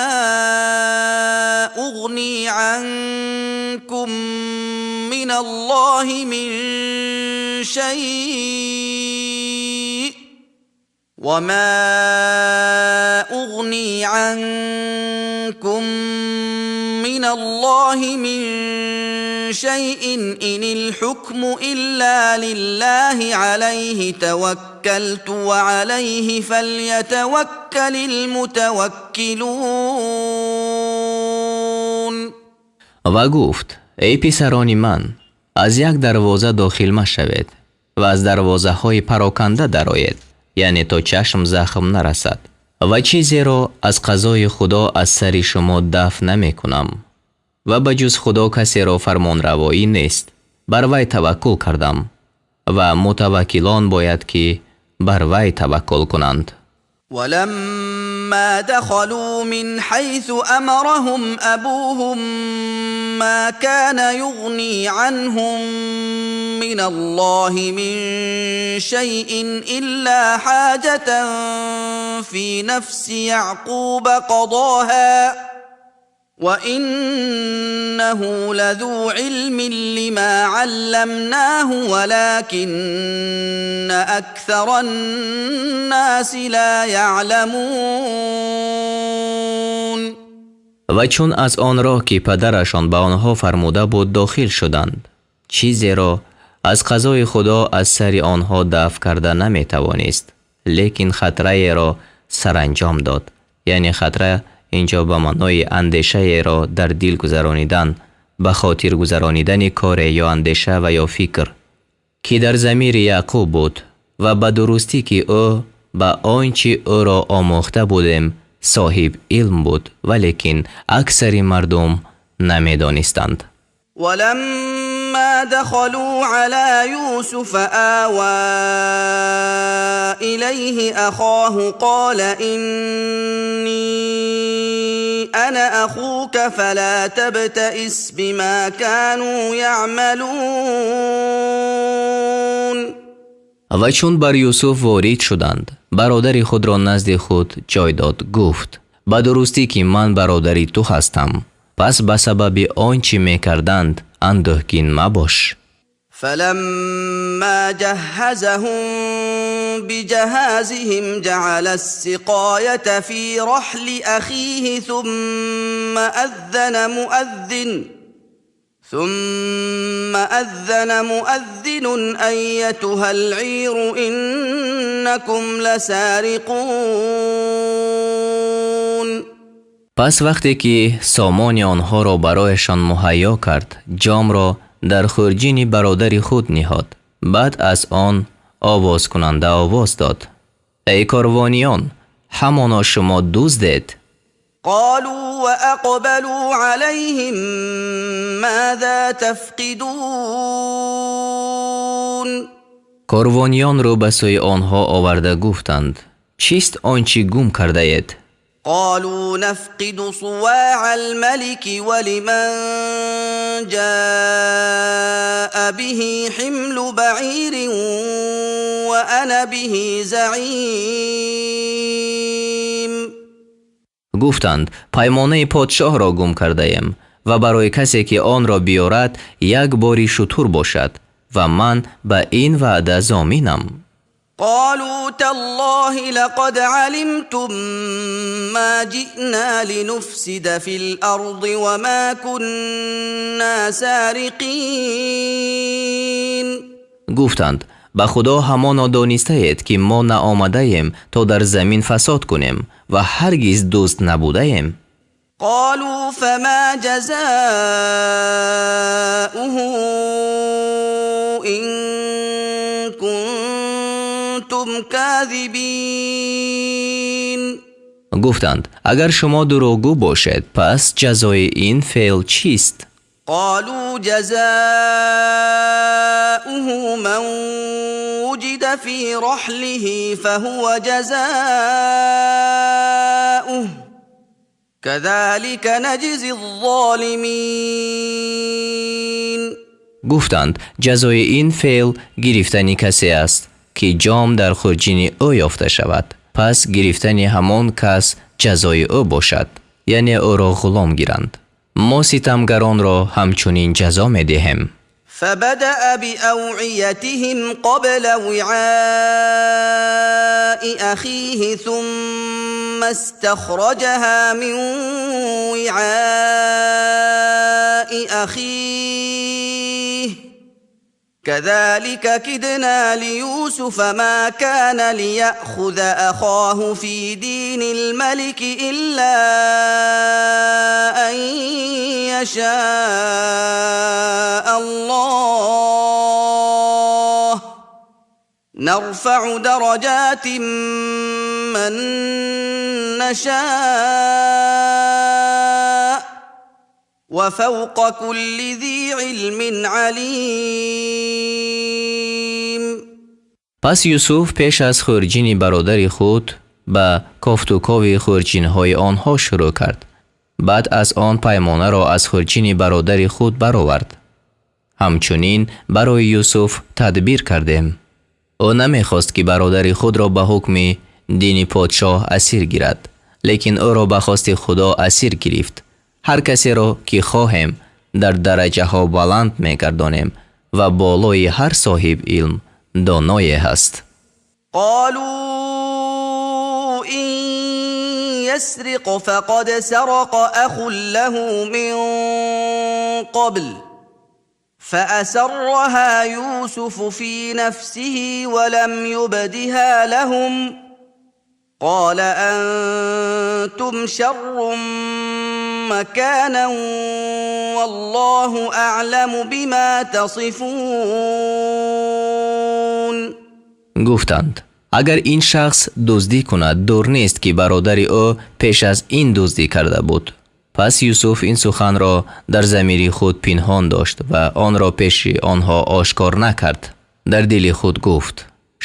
أغني عنكم من الله من شيء وما أغني عنكم من الله من شيء إن الحكم إلا لله عليه توكلت وعليه فليتوكل المتوكلون. Ва гуфт: эй писарони ман, аз як дарвоза дохил машавед ва аз дарвозаҳои пароканда дароед, яъне то чашм захм нарасад, ва чизеро аз қазои Худо аз сари шумо дафъ намекунам ва ба ҷуз Худо касеро фармонравоӣ нест. Бар вай таваккул кардам ва мутаваккилон бояд ки бар вай таваккул кунанд. ولما دخلوا من حيث أمرهم أبوهم ما كان يغني عنهم من الله من شيء إلا حاجة في نفس يعقوب قضاها وإنه لذو علم لما علمناه ولكن أكثر الناس لا يعلمون. Ва чун аз он роҳ ки падарашон ба онҳо фармуда буд дохил шуданд, чизеро аз қазои Худо аз сари онҳо дафъ карда наметавонист, лекин хатраеро саранҷом дод. Яъне хатра инҷо ба маънои андешаеро дар дил гузаронидан, ба хотир гузаронидани коре ё андеша ва ё фикр, ки дар замири Яъқуб буд, ва ба дурустӣ ки ӯ ба он чӣ ӯро омӯхта будем соҳиб илм буд, валекин аксари мардум намедонистанд. ولما دخلوا على يوسف آوى إليه أخاه قال إني أنا أخوك فلا تبتئس بما كانوا يعملون. Ва чун бар Юсуф ворид шуданд, бародари худро назди худ ҷой дод, гуфт: ба дурустӣ ки ман бародари ту ҳастам, пас ба сабаби он чӣ мекарданд андӯҳгин мабош. فلما جهزهم بجهازهم جعل السقاية في رحل أخيه ثم أذن مؤذن أيتها العير إنكم لسارقون. Пас вақте ки сомони онҳоро барояшон муҳайё кард, ҷомро дар хурҷини бародари худ ниҳод. Баъд аз он овозкунанда овоз дод: эй корвониён, ҳамоно шумо дуздед. قالوا وأقبلوا عليهم ماذا تفقدون. Корвониён рӯ ба сӯи онҳо оварда гуфтанд: чист он чӣ гум кардаед? قالوا نفقد صواع الملك ولمن جاء به حمل بعير وأنا به زعيم. Гуфтанд: паймонаи подшоҳро гум кардаем Ва барои касе ки онро биёрад як бори шутур бошад ва ман ба ин ваъда зоминам. قالوا تالله لقد علمتم ما جئنا لنفسد في الأرض وما كنا سارقين. Гуфтанд: ба Худо, ҳамоно донистаед, ки мо наомадаем, то дар замин фасод кунем, ва ҳаргиз дузд набудаем. قالوا فما جزاؤه إن كنتم كاذبين. Гуфтанд: агар шумо дурӯғгӯ бошед, пас ҷазои ин феъл чист? قالوا جزاؤه من وجد في رحله فهو جزاؤه كذلك نجزي الظالمين. Гуфтанд: ҷазои ин феъл гирифтани касе аст, ки ҷом дар хурҷини ӯ ёфта шавад, пас гирифтани ҳамон кас ҷазои ӯ бошад, яъне ӯро ғулом гиранд. Мо ситамгаронро ҳамчунин ҷазо медиҳем. فبدأ بأوعيتهم قبل وعاء أخيه ثم استخرجها من وعاء أخيه كذلك كدنا ليوسف ما كان ليأخذ أخاه في دين الملك إلا أن يشاء الله نرفع درجات من نشاء وفوق كل ذي علم عليم. Пас Юсуф пеш аз хурҷини бародари худ ба кофтукови хурҷинҳои онҳо шурӯъ кард. Баъд аз он паймонаро аз хурҷини бародари худ баровард. Ҳамчунин барои Юсуф тадбир кардем. Ӯ намехост, ки бародари худро ба ҳукми дини подшоҳ асир гирад, лекин ӯро ба хости Худо асир гирифт. Ҳар касеро ки хоҳем, дар дараҷаҳо баланд мегардонем ва болои ҳар соҳиб илм доное ҳаст. قالوا إن يسرق فقد سرق أخ له من قبل فأسرها يوسف في نفسه ولم يبدها لهم قال أنتم شر مكانا والله أعلم بما تصفون. Гуфтанд: агар ин шахс дуздӣ кунад, дур нест, ки бародари ӯ пеш аз ин дуздӣ карда буд. Пас Юсуф ин суханро дар замири худ пинҳон дошт ва онро пеши онҳо ошкор накард. Дар дили худ гуфт: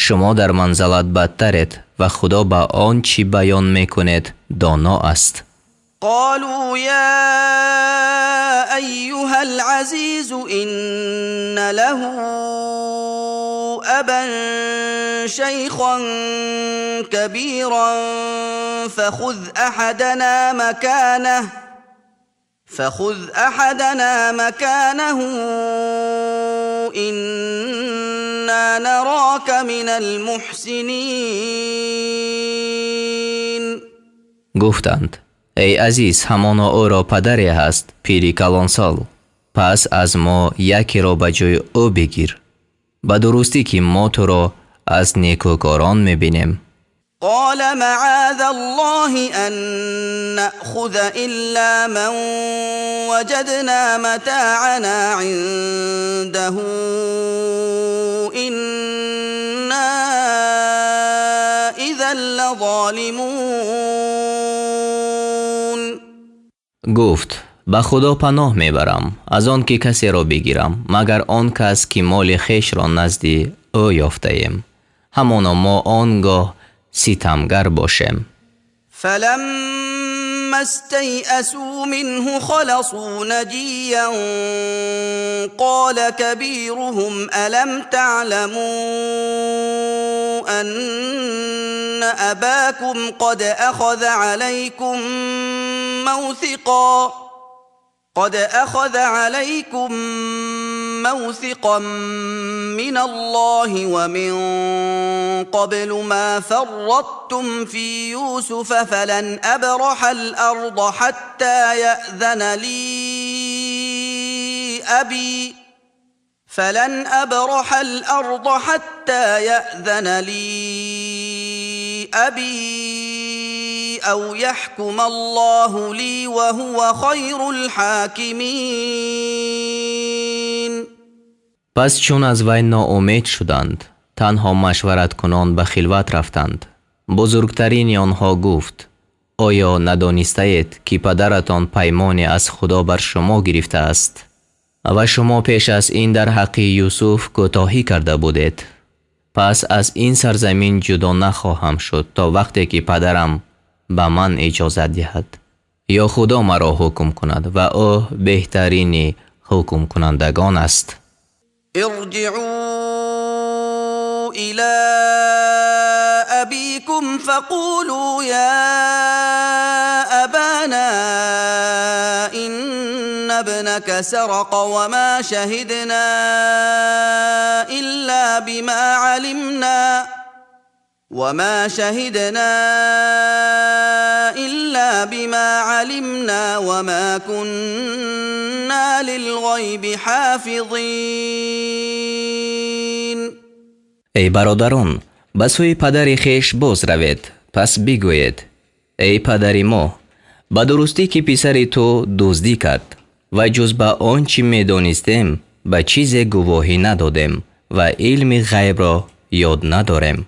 шумо дар манзалат бадтаред ва Худо ба он чӣ баён мекунед доно аст. قالوا يا أيها العزيز إن له أبا شيخا كبيرا فخذ أحدنا مكانه إنا نراك من المحسنين. Гуфтанд: эй азиз, ҳамоно ӯро падаре ҳаст, пири калонсол. Пас аз мо якеро ба ҷои ӯ бигир. Ба дурустӣ, ки мо туро аз некӯкорон мебинем. قال معاذ الله أن نأخذ إلا من وجدنا متاعنا عنده إنا إذا لظالمون. Гуфт: ба Худо паноҳ мебарам аз он ки касеро бигирам, магар он кас ки моли хешро назди ӯ ёфтаем. Ҳамоно мо он гоҳ ситамгар бошем. فلما استيئسوا منه خلصوا نجيا قال كبيرهم ألم تعلموا أن أباكم قد أخذ عليكم موثقا. قد أخذ عليكم موثقا من الله ومن قبل ما فرطتم في يوسف فلن أبرح الأرض حتى يأذن لي أبي فلن أبرح الأرض حتى يأذن لي أبي أو يحكم الله لي وهو خير الحاكمين. Пас чун аз вай ноумед шуданд, танҳо машвараткунон ба хилват рафтанд. Бузургтарини онҳо гуфт: оё надонистаед, ки падаратон паймоне аз Худо бар шумо гирифтааст ва шумо пеш аз ин дар ҳаққи Юсуф кӯтоҳӣ карда будед? Пас аз ин сарзамин ҷудо нахоҳам шуд то вақте ки падарам ба ман иҷозат диҳад ё Худо маро ҳукм кунад, ва ӯ беҳтарини ҳукмкунандагон аст. ارجعوا إلى أبيكم فقولوا يا أبانا إن ابنك سرق وما شهدنا إلا بما علمنا وما شهدنا إلا بما علمنا وما كنا للغيب حافظين. Эй бародарон, ба сӯи падари хеш боз равед, пас бигӯед: эй падари мо, ба дурустӣ ки писари ту дуздӣ кард ва ҷуз ба он чӣ медонистем ба чизе гувоҳӣ надодем ва илми ғайбро ёд надорем.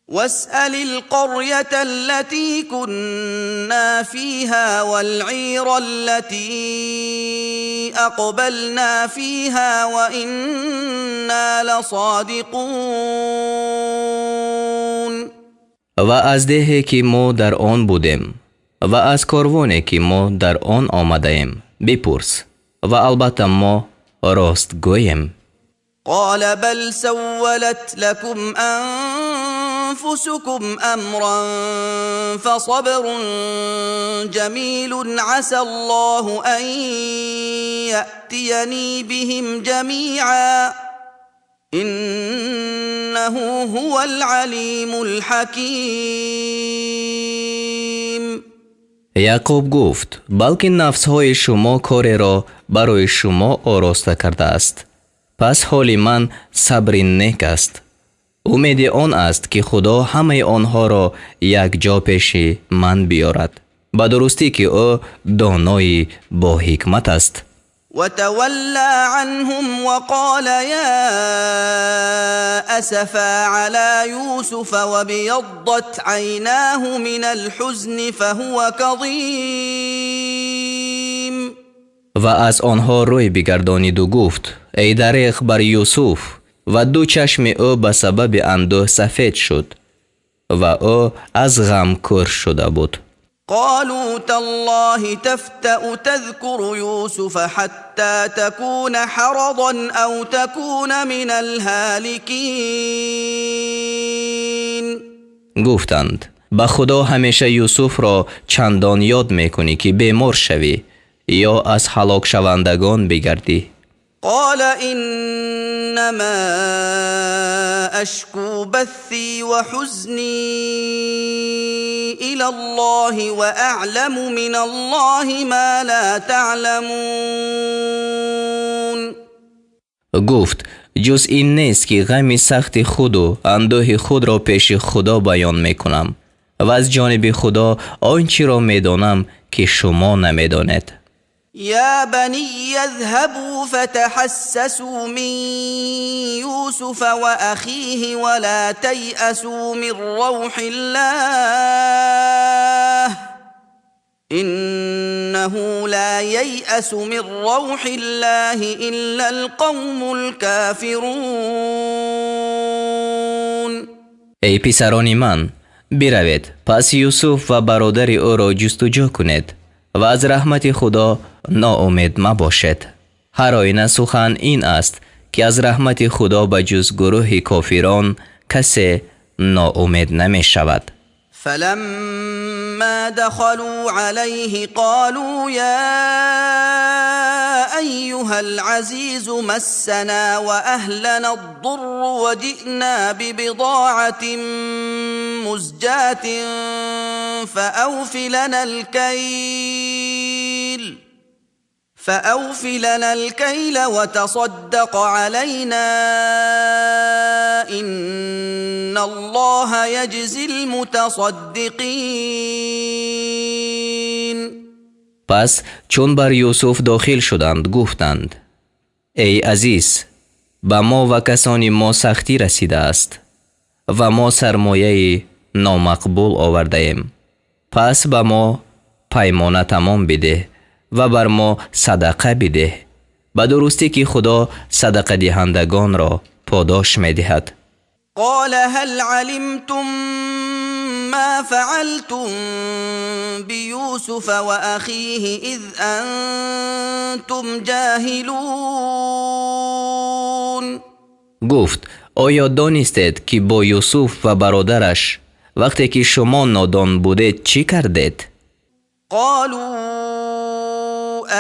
واسأل القرية التي كنا فيها والعير التي أقبلنا فيها وإنا لصادقون. Ва аз деҳе ки мо дар он будем ва аз корвоне ки мо дар он омадаем бипурс, ва албатта мо ростгӯем. قال بل سولت لكم أنفسكم أمرا فصبر جميل عسى الله أن يأتيني بهم جميعا إنه هو العليم الحكيم. Яъқуб гуфт: балки нафсҳои шумо кореро барои шумо ороста кардааст, пас ҳоли ман сабри нек аст. Умеди он аст, ки Худо ҳамаи онҳоро якҷо пеши ман биёрад. Ба дурустӣ ки ӯ донои боҳикмат аст. وتولى عنهم وقال يا أسفا على يوسف وابيضت عيناه من الحزن فهو كظيم. Ва аз онҳо рӯй бигардониду гуфт: эй дареғ бар Юсуф, ва ду чашми ӯ ба сабаби андӯҳ сафед шуд ва ӯ аз ғам кӯр шуда буд. قالوا تالله تفتأ تذكر يوسف حتى تكون حرضا أو تكون من الهالكين. Гуфтанд: ба Худо, ҳамеша Юсуфро чандон ёд мекунӣ, ки бемор шавӣ ё аз ҳалокшавандагон бигардӣ. قال إنما أشكو بثي وحزني إلى الله وأعلم من الله ما لا تعلمون. Гуфт: ҷуз ин нест, ки ғами сахти худу андӯҳи худро пеши Худо баён мекунам ва аз ҷониби Худо он чиро медонам, ки шумо намедонед. يا بني اذهبوا فتحسسوا من يوسف وأخيه ولا تيأسوا من روح الله إنه لا ييأس من روح الله إلا القوم الكافرون. Эй писарони ман, биравед, пас Юсуф ва бародари ӯро ҷустуҷӯ кунед ва аз раҳмати Худо ноумед мабошед. Ҳар оина сухан ин аст, ки аз раҳмати Худо ба ҷуз гурӯҳи кофирон касе ноумед намешавад. فلما دخلوا عليه قالوا يا أيها العزيز مسنا وأهلنا الضر وجئنا ببضاعة مزجاة فأوف لنا الكيل وتصدق علينا إن الله يجزي المتصدقين. Пас чун бар Юсуф дохил шуданд, гуфтанд: «Эй азиз, ба мо ва касони мо сахтӣ расидааст ва мо сармояи номақбул овардаем. Пас ба мо паймона тамом бидеҳ ва бар мо садақа бидеҳ. Ба дурустӣ, ки Худо садақадиҳандагонро подош медиҳад». قال هل علمتم ما فعلتم بيوسف وأخيه إذ أنتم جاهلون؟ Гуфт: «Оё донистед, ки бо Юсуф ва бародараш, вақте ки шумо нодон будед, чӣ кардед?» قالوا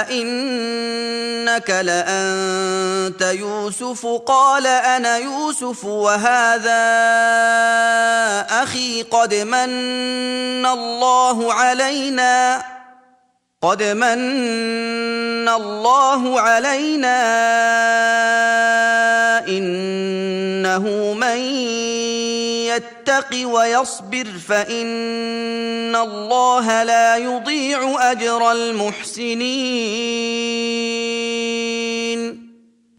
أئنك لأنت يوسف؟ قال أنا يوسف وهذا أخي، قد من الله علينا، إنه من يتق ويصبر فإن الله لا يضيع أجر المحسنين.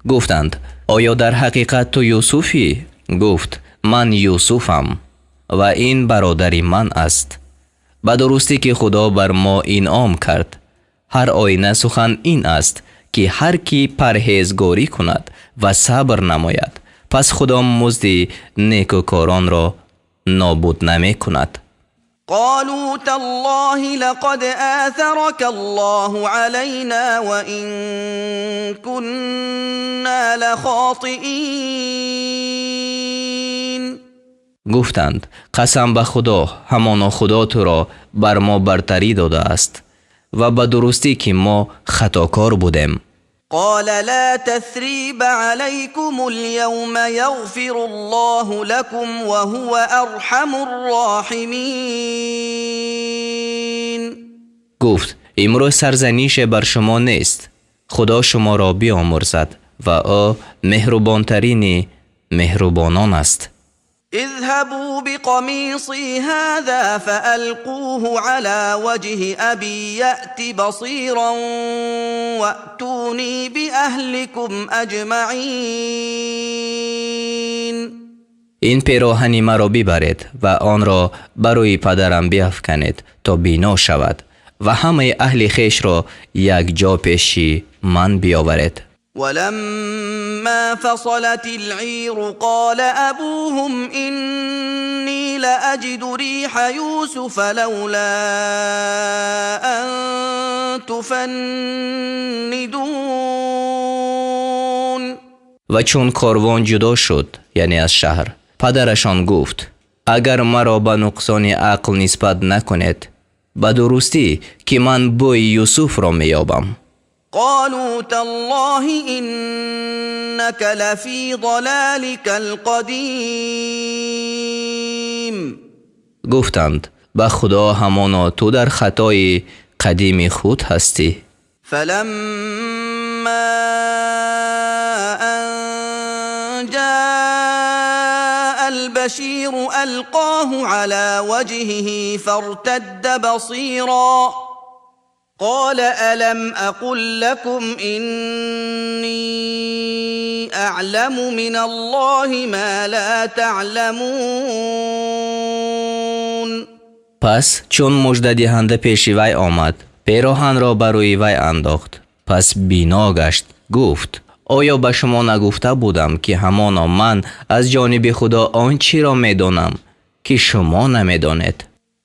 Гуфтанд: «Оё дар ҳақиқат ту Юсуфӣ?» Гуфт: «Ман Юсуфам ва ин бародари ман аст. Ба дурустӣ, ки Худо бар мо инъом кард. Ҳар оина сухан ин аст, ки ҳар кӣ парҳезгорӣ кунад ва сабр намояд, пас Худо музди некӯкоронро нобуд намекунад». قالوا تالله لقد آثرك الله علينا وإن كنا لخاطئين. Гуфтанд: «Қасам ба Худо, ҳамоно Худо туро бар мо бартарӣ додааст ва ба дурустӣ, ки мо хатокор будем». قال لا تثريب عليكم اليوم، يغفر الله لكم وهو أرحم الراحمين. Гуфт: «Имрӯз сарзанише бар шумо нест. Худо шуморо биомӯрзад ва ӯ меҳрубонтарини меҳрубонон аст». اذهبوا بقميصي هذا فألقوه على وجه أبي يأت بصيرا وأتوني بأهلكم أجمعين. Ин пероҳани маро бибаред ва онро ба рӯи падарам биафканед, то бино шавад, ва ҳамаи аҳли хешро якҷо пеши ман биёваред. ولما فصلت العير قال أبوهم إني لأجد ريح يوسف لولا أن تفندون. Ва чун корвон ҷудо шуд, яъне аз шаҳр, падарашон гуфт: «Агар маро ба нуқсони ақл нисбат накунед, ба дурустӣ, ки ман бӯи Юсуфро меёбам». قالوا تالله إنك لفي ضلالك القديم. Гуфтанд: «Ба Худо, ҳамоно ту дар хатои қадими худ ҳастӣ». فلما أن جاء البشير ألقاه على وجهه فارتد بصيرا، قال ألم أقل لكم إني أعلم من الله ما لا تعلمون. Пас чун муждадиҳанда пеши вай омад, пероҳанро ба рӯи вай андохт, пас бино гашт. Гуфт: «Оё ба шумо нагуфта будам, ки ҳамоно ман аз ҷониби Худо он чиро медонам, ки шумо намедонед?»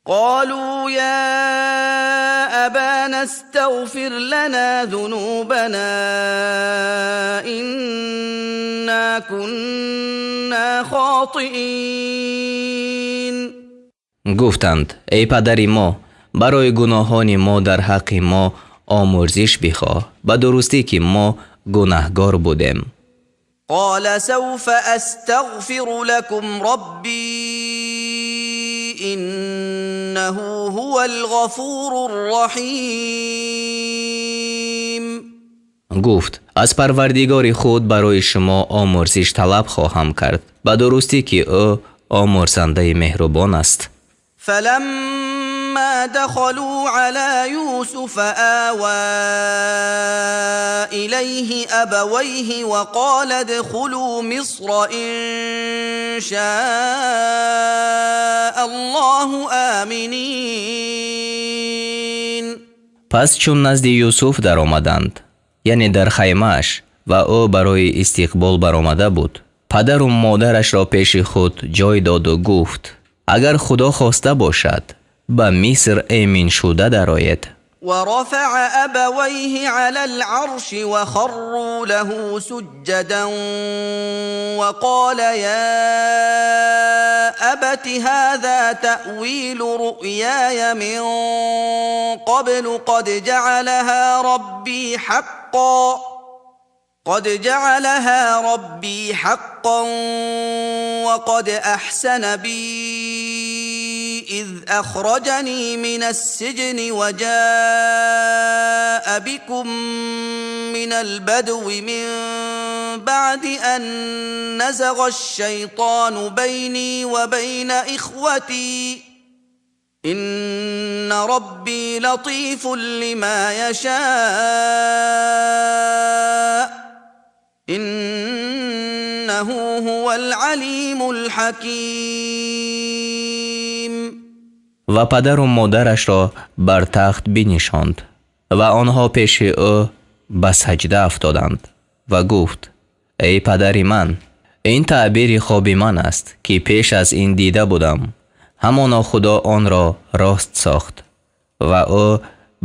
قالوا يا أبانا استغفر لنا ذنوبنا إنا كنا خاطئين. Гуфтанд: «Эй падари мо, барои гуноҳони мо дар ҳаққи мо омӯрзиш бихоҳ. Ба дурустӣ, ки мо Гунаҳгор будем. قال سوف أستغفر لكم ربي إنه هو الغفور الرحيم. Гуфт: аз Парвардигори худ барои шумо омӯрзиш талаб хоҳам кард, ба дурустӣ ки ӯ омӯрзандаи меҳрубон аст. فلما دخلوا على يوسف آوى إليه أبويه وقال ادخلوا مصر إن شاء الله آمنين. Пас чун назди Юсуф даромаданд, яъне дар хаймааш, ва ӯ барои истиқбол баромада буд, падару модарашро пеши худ ҷой доду гуфт: агар Худо хоста бошад, ба Миср эминшуда дароед. ورفع أبويه على العرش وخروا له سجدا وقال يا أبت هذا تأويل رؤياي من قبل قد جعلها ربي حقا وقد أحسن بي إذ أخرجني من السجن وجاء بكم من البدو من بعد أن نزغ الشيطان بيني وبين إخوتي إن ربي لطيف لما يشاء إنه هو العليم الحكيم. Ва падару модарашро бар тахт бинишонд ва онҳо пеши ӯ ба саҷда афтоданд ва гуфт: эй падари ман, ин таъбири хоби ман аст, ки пеш аз ин дида будам. Ҳамоно Худо онро рост сохт ва ӯ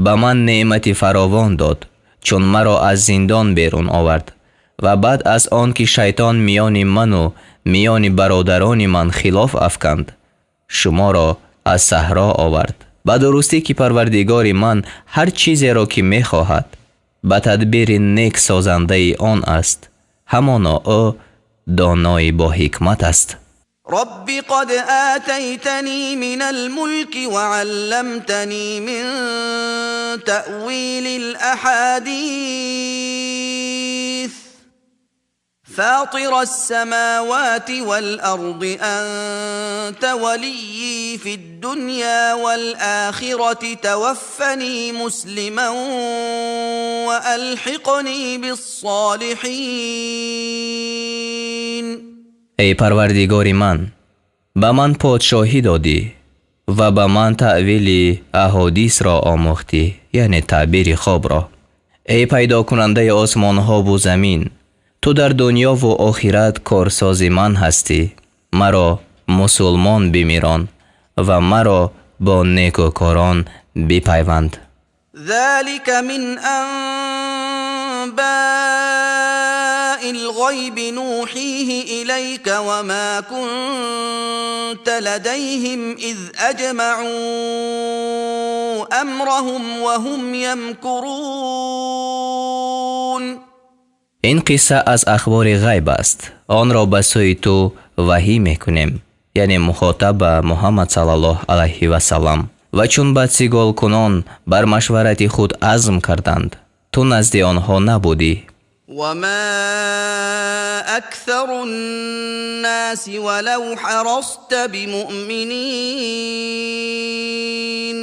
ба ман неъмати фаровон дод, чун маро аз зиндон берун овард ва баъд аз он ки шайтон миёни ману миёни бародарони ман хилоф афканд, шуморо аз саҳро овард. Ба дурустӣ ки Парвардигори ман ҳар чизеро ки мехоҳад, ба тадбири нек созандаи он аст. Ҳамоно ӯ донои боҳикмат аст. رب قد آتيتني من الملك وعلمتني من تأويل الأحاديث فاطر السماوات والأرض أنت وليي في الدنيا والآخرة توفني مسلما وألحقني بالصالحين. Эй Парвардигори ман, ба ман подшоҳӣ додӣ ва ба ман таъвили аҳодисро омӯхтӣ, яъне таъбири хобро. Эй пайдокунандаи осмонҳову замин, ту дар дунёву охират корсози ман ҳастӣ. Маро мусулмон бимирон ва маро бо некӯкорон бипайванд. ذلك من أنباء الغيب نوحيه إليك وما كنت لديهم إذ أجمعوا أمرهم وهم يمكرون. Ин қисса аз ахбори ғайб аст, онро ба сӯи ту ваҳӣ мекунем, яъне мухотаб ба Муҳаммад саллаллоҳ алайҳи васаллам. Ва чун бадсиголкунон бар машварати худ азм карданд, ту назди онҳо набудӣ. وما أكثر الناس ولو حرصت بمؤمنين.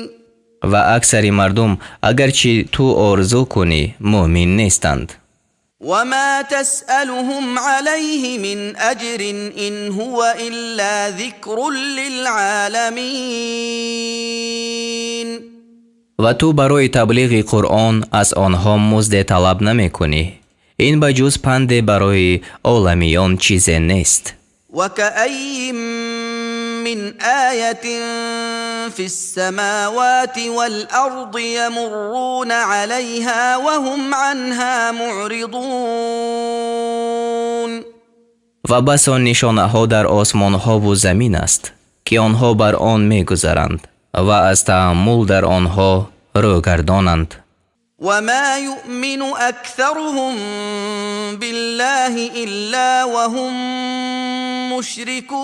Ва аксари мардум, агарчи ту орзу кунӣ, мӯъмин нестанд. وما تسألهم عليه من أجر إن هو إلا ذكر للعالمين. Ва ту барои таблиғи Қуръон аз онҳо музде талаб намекунӣ. Ин ба ҷуз панде барои оламиён чизе нест. وكأي من آية في السماوات والأرض يمرون عليها وهم عنها معرضون. Ва басо нишонаҳо дар осмонҳову замин аст, ки онҳо бар он мегузаранд ва аз тааммул дар онҳо рӯгардонанд. وما يؤمن أكثرهم بالله إلا وهم مشركون.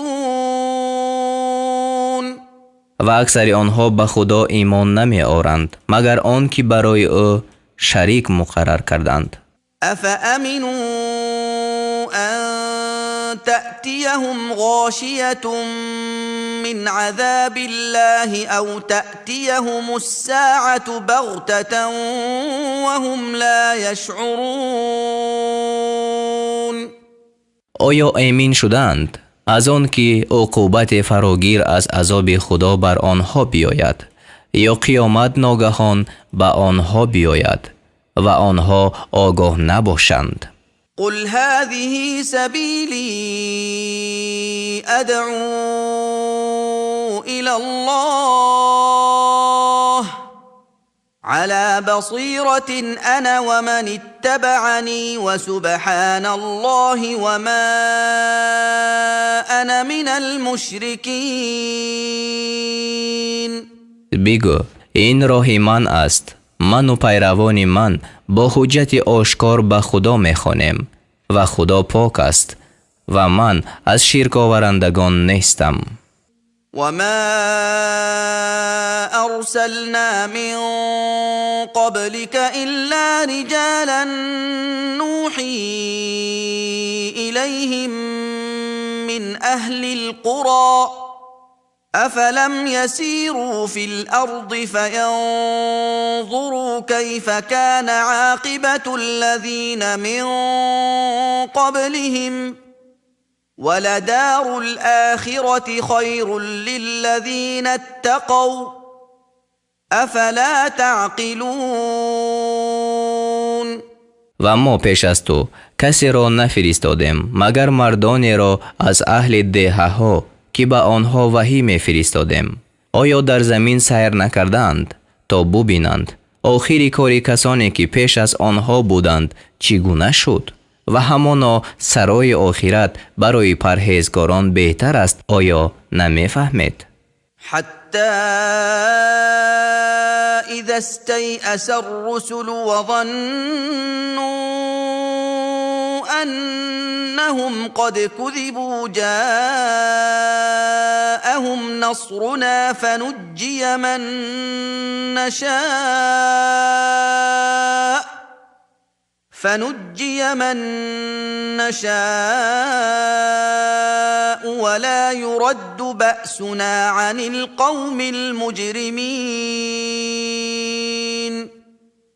Ва аксари онҳо ба Худо имон намеоранд, магар он ки барои ӯ шарик муқаррар карданд. أفأمنوا أن تأتيهم غاشية من عذاب الله أو تأتيهم الساعة بغتة وهم لا يشعرون؟ Оё эмин шудаанд аз он ки уқубати фарогир аз азоби Худо бар онҳо биёяд ё қиёмат ногаҳон ба онҳо биёяд ва онҳо огоҳ набошанд? قل هذه سبيلي أدعو إلى الله على بصيرة أنا ومن اتبعني، وسبحان الله وما أنا من المشركين. Бигӯ: ин роҳи ман аст. Ману пайравони ман бо ҳуҷҷати ошкор ба Худо мехонем, ва Худо пок аст, ва ман аз ширковарандагон нестам. وما أرسلنا من قبلك إلا رجالا نوحي إليهم من أهل القرى. أفلم يسيروا في الأرض فينظروا كيف كان عاقبة الذين من قبلهم؟ ولدار الآخرة خير للذين اتقوا، أفلا تعقلون؟ Ва мо пеш аз ту касеро нафиристодем, магар мардонеро аз аҳли деҳаҳо, ки ба онҳо ваҳӣ мефиристодем. Оё дар замин сайр накардаанд, то бубинанд, охири кори касоне ки пеш аз онҳо буданд, чӣ гуна шуд? Ва ҳамоно сарои охират барои парҳезгорон беҳтар аст. Оё намефаҳмед? حتى إذا استيأس الرسل وظنوا أنهم قد كذبوا جاءهم نصرنا فنجي من نشاء ولا يرد بأسنا عن القوم المجرمين.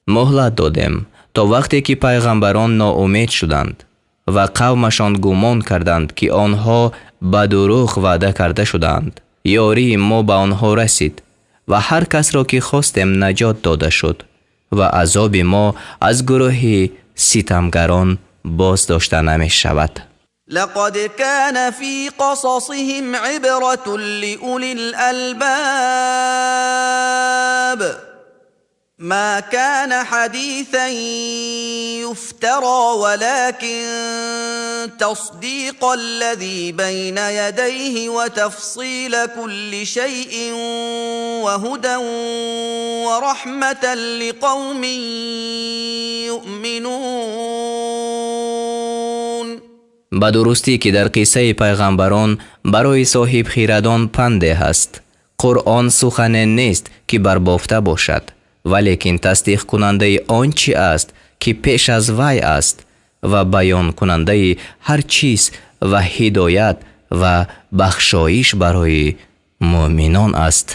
Муҳлат додем, то вақте ки пайғамбарон ноумед шуданд ва қавмашон гумон карданд, ки онҳо ба дурӯғ ваъда карда шудаанд. Ёрии мо ба онҳо расид, ва ҳар касро ки хостем, наҷот дода шуд, ва азоби мо аз гурӯҳи ситамгарон боз дошта намешавад. لقد كان في قصصهم عبرة لأولي الألباب. ما كان حديثا يفترى، ولكن تصديق الذي بين يديه وتفصيل كل شيء وهدى ورحمة لقوم يؤمنون. Ба дурустӣ ки дар қиссаи пайғамбарон барои соҳибхирадон панде ҳаст. Қуръон сухане нест, ки барбофта бошад, валекин тасдиқкунандаи он чӣ аст, ки пеш аз вай аст, ва баёнкунандаи ҳар чиз, ва ҳидоят ва бахшоиш барои муъминон аст.